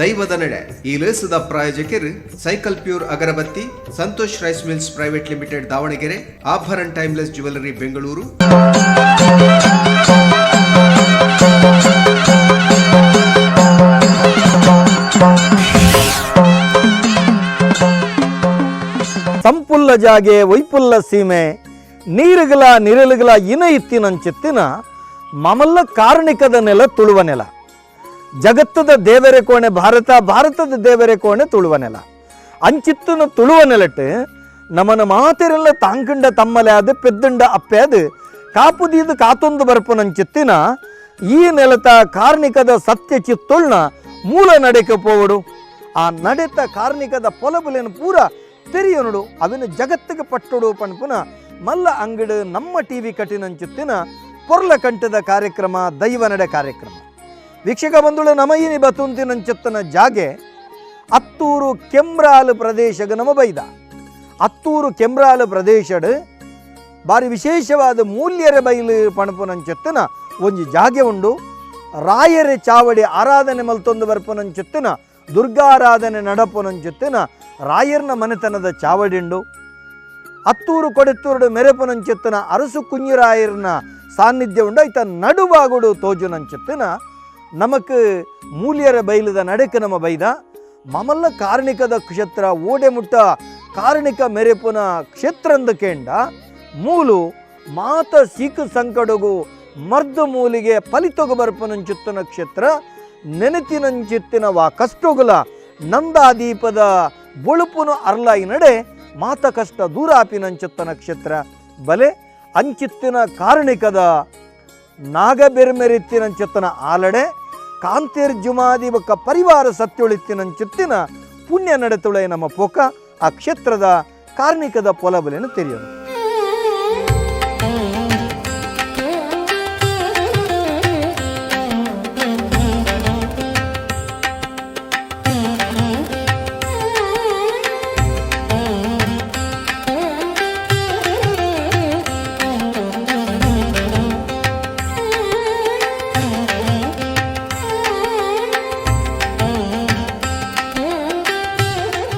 ದೈವದ ನಡೆ ಈ ಲೇಸದ ಪ್ರಾಯೋಜಕರು ಸೈಕಲ್ ಪ್ಯೂರ್ ಅಗರಬತ್ತಿ, Santosh rice mills private limited Davanagere, Abharan timeless jewellery Bengaluru. ಸಂಪುಲ್ಲ ಜಾಗೆ ವೈಪುಲ್ಲ ಸೀಮೆ ನೀರುಗಳ ನಿರಳುಗಳ ಇನ ಇತ್ತಿನಂಚಿತ್ತಿನ ಮಮಲ್ಲ ಕಾರಣಿಕದ ನೆಲ ತುಳುವ ನೆಲ. ಜಗತ್ತದ ದೇವರೆ ಕೋಣೆ ಭಾರತ, ಭಾರತದ ದೇವರೆ ಕೋಣೆ ತುಳುವ ನೆಲ. ಅಂಚಿತ್ತನ ತುಳುವ ನೆಲಟ್ಟು ನಮನ ಮಾತೆರೆಲ್ಲ ತಾಂಕಂಡ ತಮ್ಮಲೆ ಅದು ಪೆದ್ದಂಡ ಅಪ್ಪೆ ಅದು ಕಾಪುದೀದು ಕಾತೊಂದು ಬರ್ಪುನಂಚಿತ್ತಿನ ಈ ನೆಲತ ಕಾರ್ಣಿಕದ ಸತ್ಯ ಚಿತ್ತೊಳ್ನ ಮೂಲ ನಡೆಕ ಪೋವಡು. ಆ ನಡೆತ ಕಾರ್ಣಿಕದ ಪೊಲಬುಲೆನು ಪೂರ ತೆರಿಯನುಡು ಅವಿನ ಜಗತ್ತಿಗೆ ಪಟ್ಟುಡು ಪನ್ಪುನ ಮಲ್ಲ ಅಂಗಡು ನಮ್ಮ ಟಿವಿ ಕಟಿನಂಚಿತ್ತಿನ ಪೊರ್ಲ ಕಂಠದ ಕಾರ್ಯಕ್ರಮ ದೈವ ನಡೆ ಕಾರ್ಯಕ್ರಮ. ವೀಕ್ಷಕ ಬಂಧುಗಳು, ನಮಯಿನಿ ಬತುಂತಿನಂಚಿತ್ತನ ಜಾಗೆ ಅತ್ತೂರು ಕೆಮ್ರಾಲು ಪ್ರದೇಶಗ ನಮ ಬೈದ. ಅತ್ತೂರು ಕೆಮ್ರಾಲು ಪ್ರದೇಶಡ್ ಬಾರಿ ವಿಶೇಷವಾದ ಮೂಲ್ಯರ ಬೈಲು ಪಣಪುನಂಚಿತ್ತಿನ ಒಂಜಿ ಜಾಗೆ ಉಂಡು. ರಾಯರ ಚಾವಡಿ ಆರಾಧನೆ ಮಲ್ತೊಂದು ಬರ್ಪುನಂಚಿತ್ತಿನ ದುರ್ಗಾರಾಧನೆ ನಡಪುನಂಚಿತ್ತಿನ ರಾಯರ್ನ ಮನೆತನದ ಚಾವಡಿಂಡು. ಅತ್ತೂರು ಕೊಡೆತ್ತೂರುಡು ಮೆರೆಪುನಂಚಿತ್ತಿನ ಅರಸು ಕುഞ്ഞിರಾಯರ್ನ ಸಾನ್ನಿಧ್ಯ ಉಂಡು. ಐತ ನಡುಬಾಗುಡು ತೋಜುನಂಚಿತ್ತಿನ ನಮಕ್ ಮೂಲ್ಯರ ಬೈಲದ ನಡೆಕ ನಮ್ಮ ಬೈದ. ಮಮಲ್ಲ ಕಾರ್ಣಿಕದ ಕ್ಷೇತ್ರ ಓಡೆ ಮುಟ್ಟ ಕಾರಣಿಕ ಮೆರೆಪುನ ಕ್ಷೇತ್ರಂದ ಕೇಂಡ ಮೂಲು ಮಾತ ಸೀಕು ಸಂಕಡಗು ಮರ್ದು ಮೂಲಿಗೆ ಫಲಿತೊಗು ಬರ್ಪುನಂಚಿತ್ತನ ಕ್ಷೇತ್ರ. ನೆನತಿನಂಚಿತ್ತಿನ ವಾ ಕಷ್ಟಗುಲ ನಂದಾದೀಪದ ಬೊಳುಪುನು ಅರ್ಲಾಯಿ ನಡೆ ಮಾತ ಕಷ್ಟ ದೂರ ಆಪಿನಂಚಿತ್ತನ ಕ್ಷೇತ್ರ. ಬಲೆ ಅಂಚಿತ್ತಿನ ಕಾರಣಿಕದ ನಾಗಬೆರ್ಮೆರಿತ್ತಿನಂಚಿತ್ತನ ಆಲಡೆ ಕಾಂತೇರ್ ಜುಮಾದಿ ಬೊಕ್ಕ ಪರಿವಾರ ಸತ್ಯೊಳಿತ್ತಿನಂಚಿತ್ತಿನ ಪುಣ್ಯ ನಡೆತುಳೆ ನಮ್ಮ ಪೋಕ ಆ ಕ್ಷೇತ್ರದ ಕಾರ್ಣಿಕದ ಪೊಲಬಲೆಯನ್ನು ತೆರೆಯೋದು.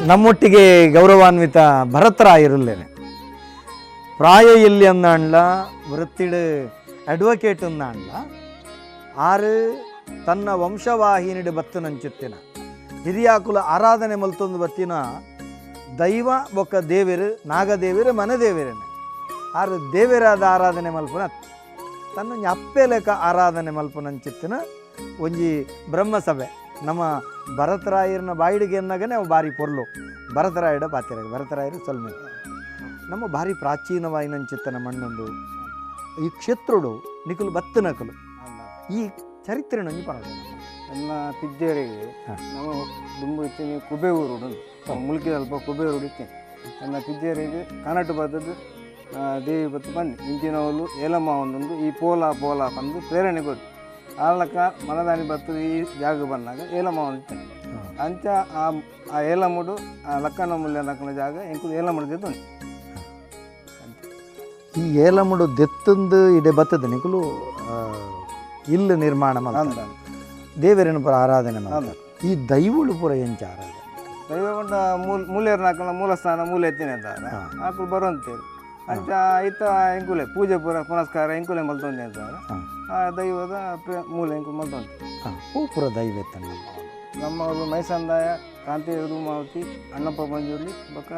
ನಮ್ಮೊಟ್ಟಿಗೆ ಗೌರವಾನ್ವಿತ ಭರತರಾಯರುಲ್ಲೇನೆ. ಪ್ರಾಯ ಎಲ್ಲಿ ಅಂದಾಂಡ್ಲ, ವೃತ್ತಿಡು ಅಡ್ವೊಕೇಟ್ ಅಂದಾಂಡ್ಲ, ಆರು ತನ್ನ ವಂಶವಾಹಿನಿಡು ಬತ್ತನಂಚಿತ್ತಿನ ಹಿರಿಯಾಕುಲ ಆರಾಧನೆ ಮಲ್ತೊಂದು ಬತ್ತಿನ ದೈವ ಬೊಕ್ಕ ದೇವೆರು ನಾಗದೇವೆರು ಮನದೇವೆರನೆ. ಆರು ದೇವೆರಾದ ಆರಾಧನೆ ಮಲ್ಪುನ ತನ್ನ ಅಪ್ಪೆ ಲೆಕ್ಕ ಆರಾಧನೆ ಮಲ್ಪುನಂಚಿತ್ತಿನ ಒಂಜಿ ಬ್ರಹ್ಮಸಭೆ. ನಮ್ಮ ಭರತರಾಯರ್ನ ಬಾಯಿಡಿಗೆ ಎನ್ನಗನೆ ಅವು ಬಾರಿ ಪೊರ್ಲು ಭರತರಾಯಡ ಪಾತಿರ ಭರತರಾಯರು ಸೊಲ್ಮೆ. ನಮ್ಮ ಭಾರಿ ಪ್ರಾಚೀನವಾಯಿನಂಚಿತ್ತನ ಮಣ್ಣೊಂದು ಈ ಕ್ಷೇತ್ರಡು ನಿಕುಲು ಬತ್ತನಕುಲು ಈ ಚರಿತ್ರೆ ಒಂಜಿ ಪನೊಡು. ನನ್ನ ಪಿಜ್ಜರಿಗೆ ನಮ್ಮ ದುಂಬು ಇತ್ತೀನಿ ಕುಬೇವೂರು, ಮುಲ್ಕಿ ಅಲ್ಪ ಕುಬೇವೂರು ಇತ್ತೀನಿ. ನನ್ನ ಪಿಜ್ಜರಿಗೆ ಕನಟು ಬತ್ತದ್ದು ದೇವಿ ಬತ್ತು ಬನ್ನಿ ಇಂಚಿನವಲು ಏಲಮ್ಮ ಒಂದೊಂದು ಈ ಪೋಲ ಪೋಲ ಬಂದು ಪ್ರೇರಣೆ ಕೊಡು ಆಲಕ್ಕ ಮನದಾನಿ ಬತ್ತದ ಈ ಜಾಗ ಬಂದಾಗ ಏಲಮ್ಮ ಒಂದು ಅಂಚ ಆ ಆ ಏಲಮ್ಮಡು ಆ ಲಕ್ಕಣ ಮೂಲ್ಯ ನಕ್ಕನ ಜಾಗ ಎಂಕುಲು ಏಲಮ್ಮಡು ದೆತ್ತುಂಡು. ಈ ಏಲಮ್ಮಡು ದೆತ್ತಂದು ಇಡೆ ಬತ್ತದ ನಿಕುಲು ಇಲ್ಲು ನಿರ್ಮಾಣ ಮಲ್ತ ದೇವರನ್ನು ಪೂರ ಆರಾಧನೆ ಮಾಡ್ತಾರೆ. ಈ ದೈವಳು ಪೂರ ಎಂಚ ಆರಾಧನೆ? ದೈವ ಪಂಡ ಮೂಲ ಮೂಲ್ಯರ್ನ ಮೂಲಸ್ಥಾನ ಮೂಲ ಎತ್ತಿನ ಅಂತ ಆಕುಲು ಬರುವಂತೇಳಿ ಅಂಚ ಐತ ಎಂಕುಲೆ ಪೂಜೆ ಪೂರ ಪುನಸ್ಕಾರ ಎಂಕುಲೆ ಮಲ್ತೊಂದೆ ಅಂತಾರೆ. ಆ ದೈವದ ಮೂಲ ಎಂಕುಲು ಮಲ್ತೊಂದೆ. ಹೂ ಪೂರ ದೈವ ಎತ್ತನ? ನಮ್ಮವರು ಮೈಸಂದಾಯ, ಕಾಂತಿ ರೂಮಾವತಿ, ಅಣ್ಣಪ್ಪ ಪಂಜುರ್ಲಿ ಬೊಕ್ಕ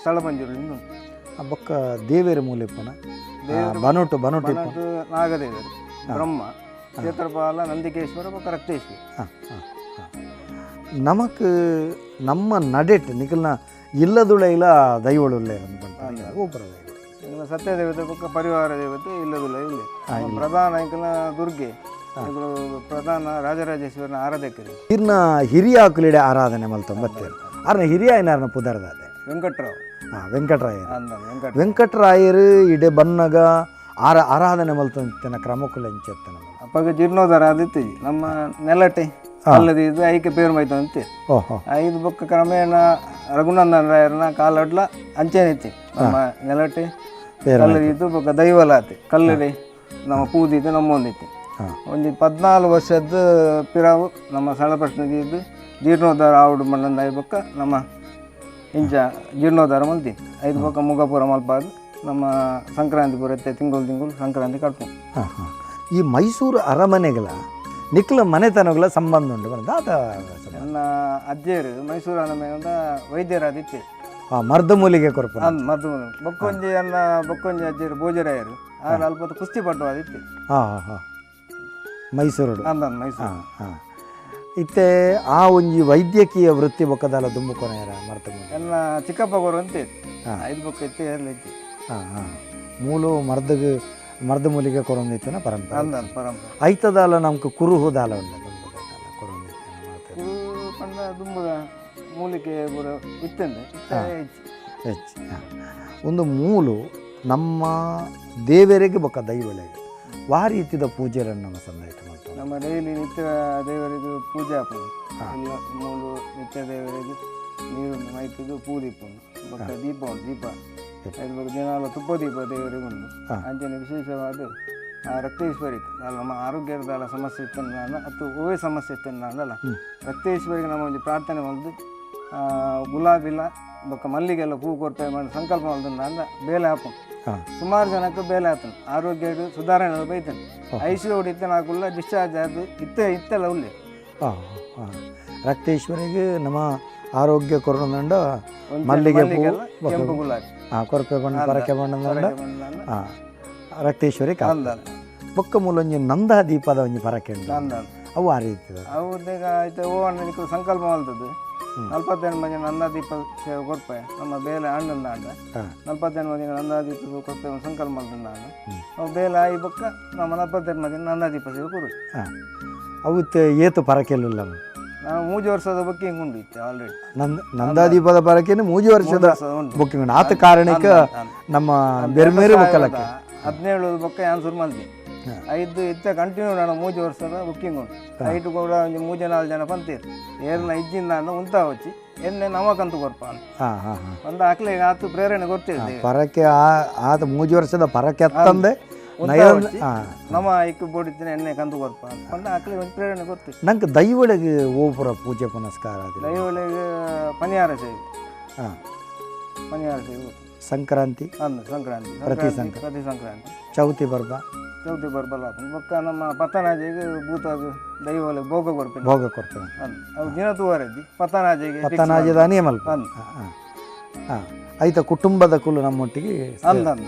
ಸ್ಥಳ ಪಂಜುರ್ಲಿ. ಬೊಕ್ಕ ದೇವೇರ ಮೂಲೆಪ್ಪನ ಬನೋಟು ಬನೋಟು ಬನೋಟು ನಾಗದೇವರು, ಬ್ರಹ್ಮ, ಕ್ಷೇತ್ರಪಾಲ, ನಂದಿಕೇಶ್ವರ ಬೊಕ್ಕ ರಕ್ತೇಶ್ವರ. ನಮಕ್ ನಮ್ಮ ನಡೆಟ್ ನಿಕಲ್ನ ಇಲ್ಲದುಳ ದೈವಳುಳ್ಳೆ ಓಪುರ ದೈವ? ಎಂಕಲ್ನ ಸತ್ಯ ದೇವತೆ ಬೊಕ್ಕ ಪರಿವಾರ ದೇವತೆ ಇಲ್ಲದುಲ್ಲ ಇಲ್ಲಿ ಪ್ರಧಾನ ಎಂಕಲ್ನ ದುರ್ಗೆ, ಎಂಕುಲು ಪ್ರಧಾನ ರಾಜರಾಜೇಶ್ವರನ ಆರಾಧಕರು. ಇರ್ನ ಹಿರಿಯಾಕುಲಿಡೆ ಆರಾಧನೆ ಮಲ್ತೊಂಬತ್ತೇರು ಆರ್ನ ಹಿರಿಯ ಏನಾರನ ಪುದರ್ದಾದೆ? ವೆಂಕಟ್ರಾವ್. ವೆಂಕಟರಾಯರು. ಅಂದ ವೆಂಕಟ ವೆಂಕಟರಾಯರು ಇಡೆ ಬನ್ನಗ ಆರ ಆರಾಧನೆ ಮಲ್ತೊಂತಿನ ಕ್ರಮಕುಲ ಎಂಚೆತ್ತನ? ಅಪ್ಪಗ ಜೀರ್ಣೋದ್ಧಾರ ಆದಿತ್ತು. ನಮ್ಮ ನೆಲಟೆ ಅಲ್ಲದೆ ಇದು ಐಕೆ ಪೇರು ಮೈತಂತೆ. ಓಹೋ. ಐದು ಬೊಕ್ಕ ಕ್ರಮೇಣ ರಘುನಂದನ ರಾಯರ್ನ ಕಾಲಡ್ಲ ಅಂಚೆನಿತ್ತಿ ನಮ್ಮ ನೆಲಟೆ ಕಲ್ಲದಿದ್ದು ಬೊಕ್ಕ ದೈವಲಾತೆ ಕಲ್ಲದೆ ನಮ್ಮ ಪೂದಿದ್ದು ನಮ್ಮ ಒಂದಿತ್ತು. ಒಂಜಿ 14 ವರ್ಷದ ಪಿರಾವು ನಮ್ಮ ಸಣ್ಣ ಪ್ರಶ್ನೆ ಇದ್ದು ಜೀರ್ಣೋದ್ಧಾರ ಆವಡು ಮಣ್ಣಂದ ಬೊಕ್ಕ ನಮ್ಮ ಇಂಚ ಜೀರ್ಣೋದ್ಧಾರ ಮಲ್ತಿ ಐದು ಬೊಕ್ಕ ಮುಗಪುರ ಮಲ್ಪಾದು ನಮ್ಮ ಸಂಕ್ರಾಂತಿ ಪೂರ ತಿಂಗಳು ತಿಂಗಳು ಸಂಕ್ರಾಂತಿ ಕಟ್ಪು. ಹಾಂ ಹಾಂ ಈ ಮೈಸೂರು ಅರಮನೆಗಳ ನಿಕ್ಲ ಮನೆತನಗಳ ಸಂಬಂಧ ಉಂಟು ದಾದ? ನನ್ನ ಅಜ್ಜಿಯರು ಮೈಸೂರು ಅರಮನೆ ವೈದ್ಯರಾದಿತ್ತೆ. ಆ ಮರ್ದ ಮೂಲಿಗೆ ಕೊರಪು. ಅಂದ್ ಮದ್ದು ಬೊಕ್ಕೊಂಜಿ ಅನ್ನ ಬೊಕ್ಕೊಂಜಿ ಅಜ್ಜಿಯರು ಭೋಜರಾಯರು, ಆರು ಅಲ್ಪ ಕುಸ್ತಿ ಪಟ್ಟು ಆದಿತ್ತೆ. ಹಾಂ ಹಾಂ ಹಾಂ ಮೈಸೂರು. ಅಂದ್ ಮೈಸೂರು. ಹಾಂ ಹಾಂ ಇತ್ತೆ ಆ ಒಂಜಿ ವೈದ್ಯಕೀಯ ವೃತ್ತಿ ಬೊಕ್ಕದಾಲ ದುಂಬುಕೊನೆಯರ ಮರ್ದ ಮೂಲಿಗೆ? ಎಲ್ಲ ಚಿಕ್ಕಪ್ಪ ಕೊರು ಅಂತ ಐದು ಬೊಕ್ಕ ಇತ್ತೆ ಇತ್ತು. ಹಾಂ ಹಾಂ ಮೂಲು ಮರ್ದಗ್ ಮರ್ದ ಮೂಲಿಗೆ ಕೊರೊಂದಿತ್ತಿನ ಪರಂಪರೆ. ಅಂದ್ ಅಂದ್ ಪರಂಪರೆ. ಐತದಾಲ ನಮ್ಗೆ ಕುರುಹುದಾಲ ಉಂಡು ದುಂಬುದಾಲ ಕೊರೊಂದಿತ್ತಿನ ಮಾತೆ? ಕುರು ಪಂಡ ದುಂಬುದ ಮೂಲಿಕೆ ಪೂರ ಇತ್ತಂದೆ ಇತ್ತೆ ಹೆಚ್ಚು. ಹೆಚ್ಚು. ಒಂದು ಮೂಲು ನಮ್ಮ ದೇವರಿಗೆ ಬೊಕ್ಕ ದೈವಳಿಗೆ ವಾ ರೀತಿದ ಪೂಜೆಗಳನ್ನು ನಮ್ಮ ಸಂದಾಯಿತ ಮಾಡ್ತೇವೆ? ನಮ್ಮ ಡೈಲಿ ನಿತ್ಯ ದೇವರಿಗೆ ಪೂಜೆ ಹಾಕೋದು ಎಲ್ಲ ಮೂಲು ನಿತ್ಯ ದೇವರಿಗೆ ನೀರು ಮೈತದ್ದು ಪೂ ದೀಪ ಉಂಟು, ಬೊಕ್ಕ ದೀಪ ಉಂಟು, ದೀಪ ಐದು ಬೊಕ್ಕ ದಿನಾಲ ತುಪ್ಪ ದೀಪ ದೇವರಿಗೆ ಉಂಟು. ಅಂಚನೆ ವಿಶೇಷವಾದ ಆ ರಕ್ತೇಶ್ವರಿ ನಮ್ಮ ಆರೋಗ್ಯದ ಸಮಸ್ಯೆ ಇತ್ತು ಅಥವಾ ಒವ್ವೇ ಸಮಸ್ಯೆ ಇತ್ತು ಅಲ್ಲ, ರಕ್ತೇಶ್ವರಿಗೆ ನಮ್ಮ ಒಂದು ಪ್ರಾರ್ಥನೆ ಮಾಡಿದು ಗುಲಾಬಿಲ್ಲ ಬೊಕ್ಕ ಮಲ್ಲಿಗೆಲ್ಲ ಹೂ ಕೊಡ್ತೇವೆ ಮಾಡಿ ಸಂಕಲ್ಪ ಮಾಡಿದ ಬೇಲೆ ಹಾಪು. ಸುಮಾರು ಜನಕ್ಕೆ ಬೇಲೆ ಆತನು, ಆರೋಗ್ಯ ಸುಧಾರಣೆ ಬೈತಾನೆ. I C you ಇತ್ತ ನಾಕುಲ್ಲ ಡಿಸ್ಚಾರ್ಜ್ ಆದ ಇತ್ತ ಇತ್ತೆಲ್ಲ ಉಲ್ಲೆ. ಹಾಂ ಹಾಂ ರಕ್ತೇಶ್ವರಿಗೆ ನಮ್ಮ ಆರೋಗ್ಯ ಕೊರೊಂದಂಡ ಮಲ್ಲಿಗೆ ಹೂ ಕೆಂಪು ಗುಲಾಬಿ. ಹಾಂ, ಕೊರಪೆ ಬಣ್ಣ ಪರಕೆ ಬಣ್ಣ. ಹಾಂ, ರಕ್ತೇಶ್ವರಿ ಕಾ ಬೊಕ್ಕ ಮೂಲೊಂಜಿ ನಂದಾ ದೀಪದ ಒಂಜಿ ಪರಕೆ ಉಂಟು, ಅವು ಆ ರೀತಿ. ಅವು ಆಯ್ತು ಓ ಅಣ್ಣ ಸಂಕಲ್ಪ ಮಾಡ್ತದ್ದು 48 ಮಂದಿ ನಂದಾದೀಪ ಸೇವೆ ಕೊರ್ಪೆ ನಮ್ಮ ಬೇಲೆ ಅಣ್ಣಂದ ಆಂಡ 48 ಮಂದಿ ನಂದಾದೀಪ ಸೇವೆ ಕೊರ್ಪೆ ಒಂದು ಸಂಕಲ್ಪ ಮಾಡ್ತಂದ ಆಂಡ ಅವು ಬೇಲೆ ಆಯಿ ಬೊಕ್ಕ ನಮ್ಮ 48 ಮಂದಿ ನಂದಾದೀಪ ಸೇವೆ ಕೊರು. ಹಾಂ, ಅವು ಏತು ಪರಕೆಲ್ಲ? ನಾವು 3 ವರ್ಷದ ಬುಕ್ಕಿಂಗ್ ಉಂಟು ಇತ್ತು ಆಲ್ರೆಡಿ. ನಂದಾದೀಪದ ಪರಕೆನೆ 3 ವರ್ಷದ ಬುಕ್ಕಿಂಗ್ ಉಂಟು. ಆತ ಕಾರಣಕ್ಕೆ ನಮ್ಮ ಬೇರೆ ಬೇರೆ ಬೊಕ್ಕಲಕ್ಕೆ 17 ಬೊಕ್ಕ ಆನ್ಸರ್ ಮಲ್ದಿ ಐದು ಇತ್ತ ಕಂಟಿನ್ಯೂ ನಾನು 3 ವರ್ಷದ ಬುಕ್ಕಿಂಗ್ ಉಂಟು. ಐಟು ಕೂಡ ಒಂಜಿ ಮೂಜೆ ನಾಲ್ಕು ಜನ ಪಂತೀರು ಏರ್ನ ಇಜ್ಜಿಂದ ಅಂಡ ಉಂತ ವಚ್ಚಿ ಎಣ್ಣೆ ನಮಕಂತು ಕೊರ್ಪ ಒಂದು ಅಕ್ಲೆಗ್ ಆತು ಪ್ರೇರಣೆ ಕೊರ್ತಿದ್ದೆ. ಪರಕೆ ಆತ 3 ವರ್ಷದ ಪರಕೆ ಅತ್ತಂದೆ ನಮ್ಮ ಐಕ್ ಬೋಡಿತ್ತಿನ ಎಣ್ಣೆ ಕಂತು ಕೊರ್ಪ ಪಂಡ ಅಕ್ಲೆಗ್ ಒಂದು ಪ್ರೇರಣೆ ಕೊರ್ತಿದ್ದೆ. ನಂಗೆ ದೈವಳಿಗೆ ಓಪುರ ಪೂಜೆ ಪುನಸ್ಕಾರ? ದೈವಳಿಗೆ ಪನಿಯಾರ ಸೇವೆ. ಪನಿಯಾರ ಸೇವೆ. ಸಂಕ್ರಾಂತಿ? ಅಂದು ಸಂಕ್ರಾಂತಿ, ಪ್ರತಿ ಪ್ರತಿ ಸಂಕ್ರಾಂತಿ. ಚೌತಿ ಪರ್ಬ? ಚೌತಿ ಪರ್ಬ ಬೊಕ್ಕ ನಮ್ಮ ಪತ್ತನಾಜೆಗೆ ಭೂತ ದೈವಲೆ ಭೋಗ ಕೊರ್ಪೆ. ಭೋಗ ಕೊರ್ಪೆ. ಅವು ದಿನ ತೂವರದ್ದಿ ಪತ್ತನಾಜೆಗೆ. ಪತ್ತನಾಜೆದ ನಿಯಮ. ಹಾಂ, ಐತ ಕುಟುಂಬದ ಕುಲು ನಮ್ಮೊಟ್ಟಿಗೆ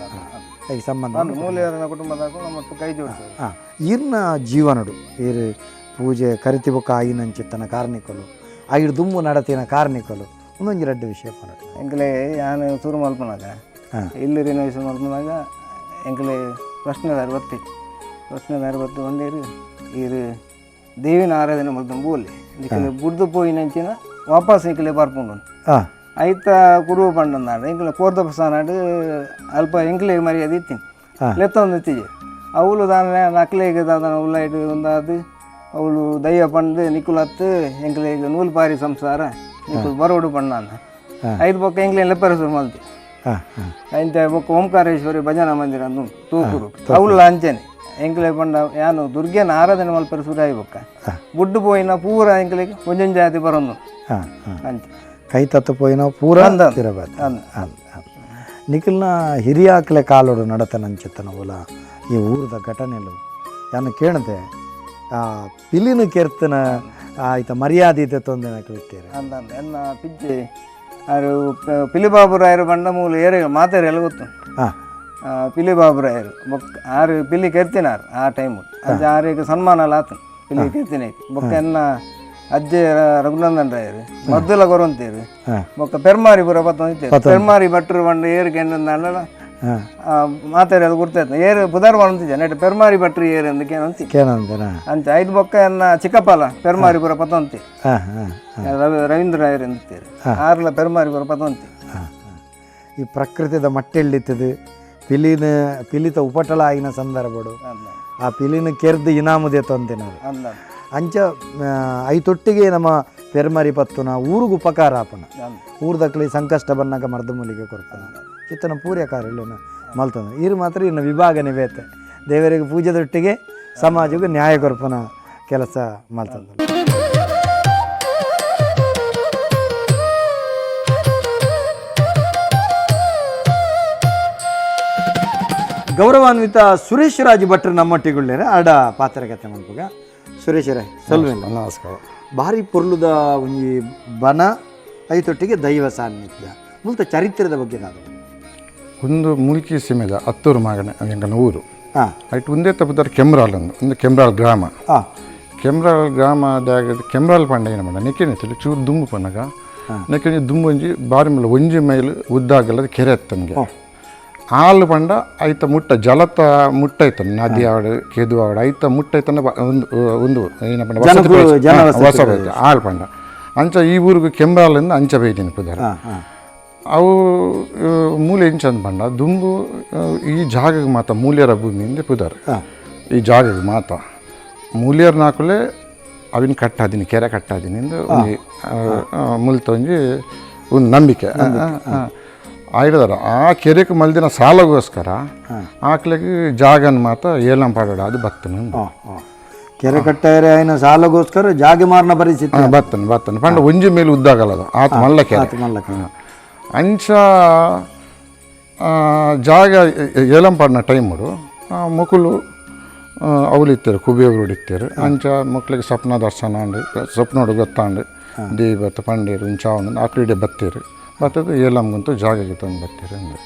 ಈ ಸಂಬಂಧ. ಮೂಲೆಯವರ ಕುಟುಂಬದ ನಮ್ಮ ಕೈ ಜೋಡಿಸ್ತದೆ. ಹಾಂ, ಈರ್ನ ಜೀವನಡು ಈರು ಪೂಜೆ ಕರಿತಿ ಬೊಕ್ಕ ಆಯಿನಂಚಿತ್ತನ ಕಾರ್ಣಿಕಲು ಐಡು ದುಮ್ಮು ನಡತಿನ ಕಾರ್ಣಿಕಲು ಒಂದೊಂಜಿ ರಡ್ಡು ವಿಷಯ ಪನಡು. ಎಂಕಲೆ ಯಾನ್ ಶುರು ಮಲ್ಪನಾಗ ಇಲ್ಲಿ ರಿನೋವೇಷನ್ ಮಲ್ಪನಾಗ ಎಂಕಲೆ ಪ್ರಶ್ನೆದಾರು ಬತ್ತಿ ಪ್ರಶ್ನೆದಾರು ಬತ್ತು ಒಂದೇರು ಈರು ದೇವಿನ ಆರಾಧನೆ ಮಲ್ತಂಬು ಬೋಲೆ ನಿಕಲೆ ಬುಡ್ದು ಪೋಯಿನಂಚಿನ ವಾಪಸ್ ನಿಕಲೆ ಬರ್ಪುಂಡು. ಐತ ಕುಡುವ ಪಂಡಂದಾಂಡ ಎಂಕಲೆ ಕೋರ್ದ ಪಸಾನಾಡು ಅಲ್ಪ ಎಂಕಲೆ ಮರ್ಯಾದೆ ಇತ್ತೀನಿ ಲೆತ್ತೊಂದು ಇತ್ತೀಜೆ ಅವಳು ದಾನ ನಕ್ಲೆಗೆ ದಾದನ ಉಳ್ಳಾಯ್ಡು ಒಂದಾದು ಅವಳು ದೈವ ಪಂಡು ನಿಕುಲತ್ತು ಎಂಕಲೆಗ್ ನೂಲು ಪಾರಿ ಸಂಸಾರ ನಿಕುಲು ಬರೋಡು ಪಂಡಾನ ಐದು ಬೊಕ್ಕ ಎಂಕ್ಲೆ ಲೆಪ್ಪರ ಶುರು ಮಲ್ತಿ. ಅಂಚ ಬೊಕ್ಕ ಓಂಕಾರೇಶ್ವರಿ ಭಜನಾ ಮಂದಿರ ಅಂದು ತೂಕುರು ಅವಳು ಅಂಚನೆ ಎಂಕ್ಲೆ ಪಂಡ ಯಾನು ದುರ್ಗೆನ ಆರಾಧನೆ ಮಲ್ಪರ ಶುರು ಬೊಕ್ಕ ಬುಡ್ಡು ಪೋಯಿನ ಪೂರ ಎಂಕ್ಲೆಗ್ ಒಂಜೊಂಜಿ ಜಾತಿ ಬರೊಂದು ಅಂಚ. ಕೈ ತತ್ತು ಪೋಯಿನ ಪೂರ ನಿಖಲ್ನ ಹಿರಿಯಾಕ್ಲೆ ಕಾಲೋಡು ನಡತನಂಚಿತ್ತನ ಓಲ ಈ ಊರದ ಘಟನೆಲು ಯಾನು ಕೇಳದೆ ಆ ಪಿಲಿನ ಕೆರ್ತನ ಆಯ್ತ ಮರ್ಯಾದೆ ತೊಂದರೆ ಕಳಿತೀರ. ಅಂದ ಎನ್ನ ಪಿಜ್ಜೆ ಆರು ಪಿಲಿಬಾಬುರಾಯರು ಬಂಡ ಮೂಲ ಏರೆ ಮಾತಾರ ಎಲ್ಲ ಗೊತ್ತು. ಪಿಲಿಬಾಬುರಾಯರು ಬೊಕ್ಕ ಆರು ಪಿಲಿ ಕೆರ್ತಿನಾರು ಆ ಟೈಮು ಅಜ್ಜ ಆರಿಗೆ ಸನ್ಮಾನ ಎಲ್ಲ ಆತನು ಪಿಲಿ ಕೆರ್ತಿನ ಬೊಕ್ಕ ಎನ್ನ ಅಜ್ಜೆ ರಘುನಂದನ್ ರಾಯರು ಮದ್ದುಲ ಕೊರವಂತೇರು ಬೊಕ್ಕ ಪೆರ್ಮಾರಿ ಪೂರ ಬತ್ತೊಂದಿತ್ತೇರು ಪೆರ್ಮಾರಿ ಭಟ್ರು ಬಂಡ ಏರು ಕೆಂಡ ಮಾತಾಡಿ ಅದು ಗುರ್ತಾಯ್ತು ಏರು ಪುದಾರ್ ಅಂತಿದ್ದೆ ನೆಟ್ ಪೆರ್ಮಾರಿ ಭಟ್ರು ಏರು ಅಂದಕ್ಕೆ ಅಂತಿ ಅಂಚ ಐದು ಬೊಕ್ಕ ಎನ್ನ ಚಿಕ್ಕಪ್ಪಲ ಪೆರ್ಮಾರಿ ಪೂರ ಪತ್ತೊಂತಿ ರವೀಂದ್ರ ರಾಯರು ಅಂತೀರಿ ಆರ್ಲ ಪೆರ್ಮಾರಿ ಪೂರ ಪತ್ತೊಂತಿ. ಈ ಪ್ರಕೃತಿದ ಮಟ್ಟೆಳ್ಳಿತ್ತದು ಪಿಲಿನ ಪಿಲಿತ ಉಪಟಳ ಆಗಿನ ಸಂದರ್ಭಡು ಆ ಪಿಲಿನ ಕೆರ್ದು ಇನಾಮುದೆ ತೊಂತಿನಾರು ಅಂಚ ಐತೊಟ್ಟಿಗೆ ನಮ್ಮ ಪೆರ್ಮರಿ ಪತ್ತುನ ಊರಿಗೆ ಉಪಕಾರ ಆಪನ ಊರ್ದಕ್ಲಿ ಸಂಕಷ್ಟ ಬನ್ನಾಗ ಮರ್ದ ಮೂಲಿಗೆ ಕೊರ್ಪನ ಚಿತ್ತನ ಪೂರ್ಯ ಕಾರ್ಯಗಳನ್ನು ಮಲ್ತಂದ ಇರು ಮಾತ್ರ ಇನ್ನು ವಿಭಾಗನೆ ಬೇತೆ ದೇವರಿಗೆ ಪೂಜೆದೊಟ್ಟಿಗೆ ಸಮಾಜಕ್ಕೆ ನ್ಯಾಯ ಕೊರ್ಪನ ಕೆಲಸ ಮಲ್ತಂದ. ಗೌರವಾನ್ವಿತ ಸುರೇಶ್ ರಾಜ್ ಭಟ್ರು ನಮ್ಮೊಟ್ಟಿಗುಳ್ಳೇರೆ ಆಡ ಪಾತ್ರಕತೆ ಮನ್ಪುಗ. ಸುರೇಶರೇ ಸಲ್ವೆ. ನಮಸ್ಕಾರ. ಭಾರಿ ಪೊರ್ಲುದ ಒಂಜಿ ಬನ ಐತೊಟ್ಟಿಗೆ ದೈವ ಸಾನ್ನಿಧ್ಯ ಮುಲ್ತ ಚರಿತ್ರದ ಬಗ್ಗೆ ನಾನು ಒಂದು ಮುಲ್ಕಿ ಸೀಮೆದ ಅತ್ತೂರು ಮಾಗಣೆ ಎಂಕಲ್ನ ಊರು. ಹಾಂ. ಐಟ್ ಒಂದೇ ತಪ್ಪುದಾರ ಕೆಮ್ರಾಲ್ ಅಂದು ಒಂದು ಕೆಮ್ರಾಲ್ ಗ್ರಾಮ. ಹಾಂ. ಕೆಮ್ರಾಲ್ ಗ್ರಾಮದಾಗ ಕೆಮ್ರಾಲ್ ಪಂಡ ಏನು ಪಂಡ ನೆಕ್ಕಿನ ಚೂರು ದುಂಬು ಪನ್ನಗ ನೆಕ್ಕಿನ ದುಂಬು ಒಂಜಿ ಬಾರಿ ಮಲ್ಲ ಒಂಜಿ ಮೈಲ್ ಉದ್ದಾಗಲದ ಕೆರೆ ಅತ್ತನಿಗೆ ಹಾಲು ಪಂಡ ಐತ ಮುಟ್ಟ ಜಲತ ಮುಟ್ಟ ಐತನ ನದಿ ಆವಡು ಕೆದು ಆವಡು ಐತ ಮುಟ್ಟ ಐತನ ಒಂದು ಒಂದು ಏನಪ್ಪ ವಸತಿ ಜನಕ್ಕೂ ಪ್ರದೇಶ. ಜನ ಹಾ, ವಸತಿ ವಸತಿ ಪ್ರದೇಶ. ಹಾಲು ಪಂಡ ಅಂಚ ಈ ಊರಿಗೆ ಕೆಮ್ರಾಲಿಂದ ಅಂಚ ಬೈದಿನ ಪುದಾರ. ಹಾಂ ಹಾಂ. ಅವು ಮೂಲೆ ಇಂಚ ಅಂದ್ ಪಂಡ ದುಂಬು ಈ ಜಾಗಕ್ಕೆ ಮಾತ ಮೂಲ್ಯರ ಭೂಮಿಯಿಂದ ಪುದಾರ್. ಈ ಜಾಗಕ್ಕೆ ಮಾತ ಮೂಲ್ಯರ ನಾಕುಲೆ ಅವಿನ ಕಟ್ಟಾದಿನಿ ಕೆರೆ ಕಟ್ಟಾದಿನಿ ಇಂದು ಒಂಜಿ ಮುಲ್ತ ಒಂಜಿ ಒಂದು ನಂಬಿಕೆ ಆಯ್ದಾರ. ಆ ಕೆರೆಗೆ ಮಲ್ದಿನ ಸಾಲಗೋಸ್ಕರ ಆಕ್ಲೆಗೆ ಜಾಗನ್ ಮಾತ ಏಲಂ ಪಾಡೋಡ ಅದು ಬತ್ತನ. ಹಾಂ ಹಾಂ. ಕೆರೆ ಕಟ್ಟಾರೆ ಆಯ್ನ ಸಾಲಗೋಸ್ಕರ ಜಾಗೆ ಮಾರನ ಪರಿಸ್ಥಿತಿ. ಬತ್ತನ ಬತ್ತನ ಪಂಡ ಒಂಜಿ ಮೇಲೆ ಉದ್ದಾಗಲ್ಲದು ಆತ ಮಲ್ಲ ಕೆರೆ. ಆತು ಮಲ್ಲ ಕೆರೆ. ಅಂಚ ಜಾಗ ಏಲಂಪಾಡಿನ ಟೈಮುಡು ಮೊಕುಲು ಅವಳು ಇತ್ತಾರೆ ಕುಬಿಯವರು ಇತ್ತಾರೆ. ಅಂಚ ಮಕ್ಳಿಗೆ ಸ್ವಪ್ನ ದರ್ಶನ ಅಂಡು ಸ್ವಪ್ನೋಡು ಗೊತ್ತಾಂಡು ದೇವಿ ಬತ್ತ ಪಂಡೇರು ಇಂಚಾವನು ಆಕಳಿಡೆ ಬತ್ತೀರು ಬತ್ತದು ಏಲಂಗಂತೂ ಜಾಗಕ್ಕೆ ತಂದು ಬತ್ತೀರು ಅಂದು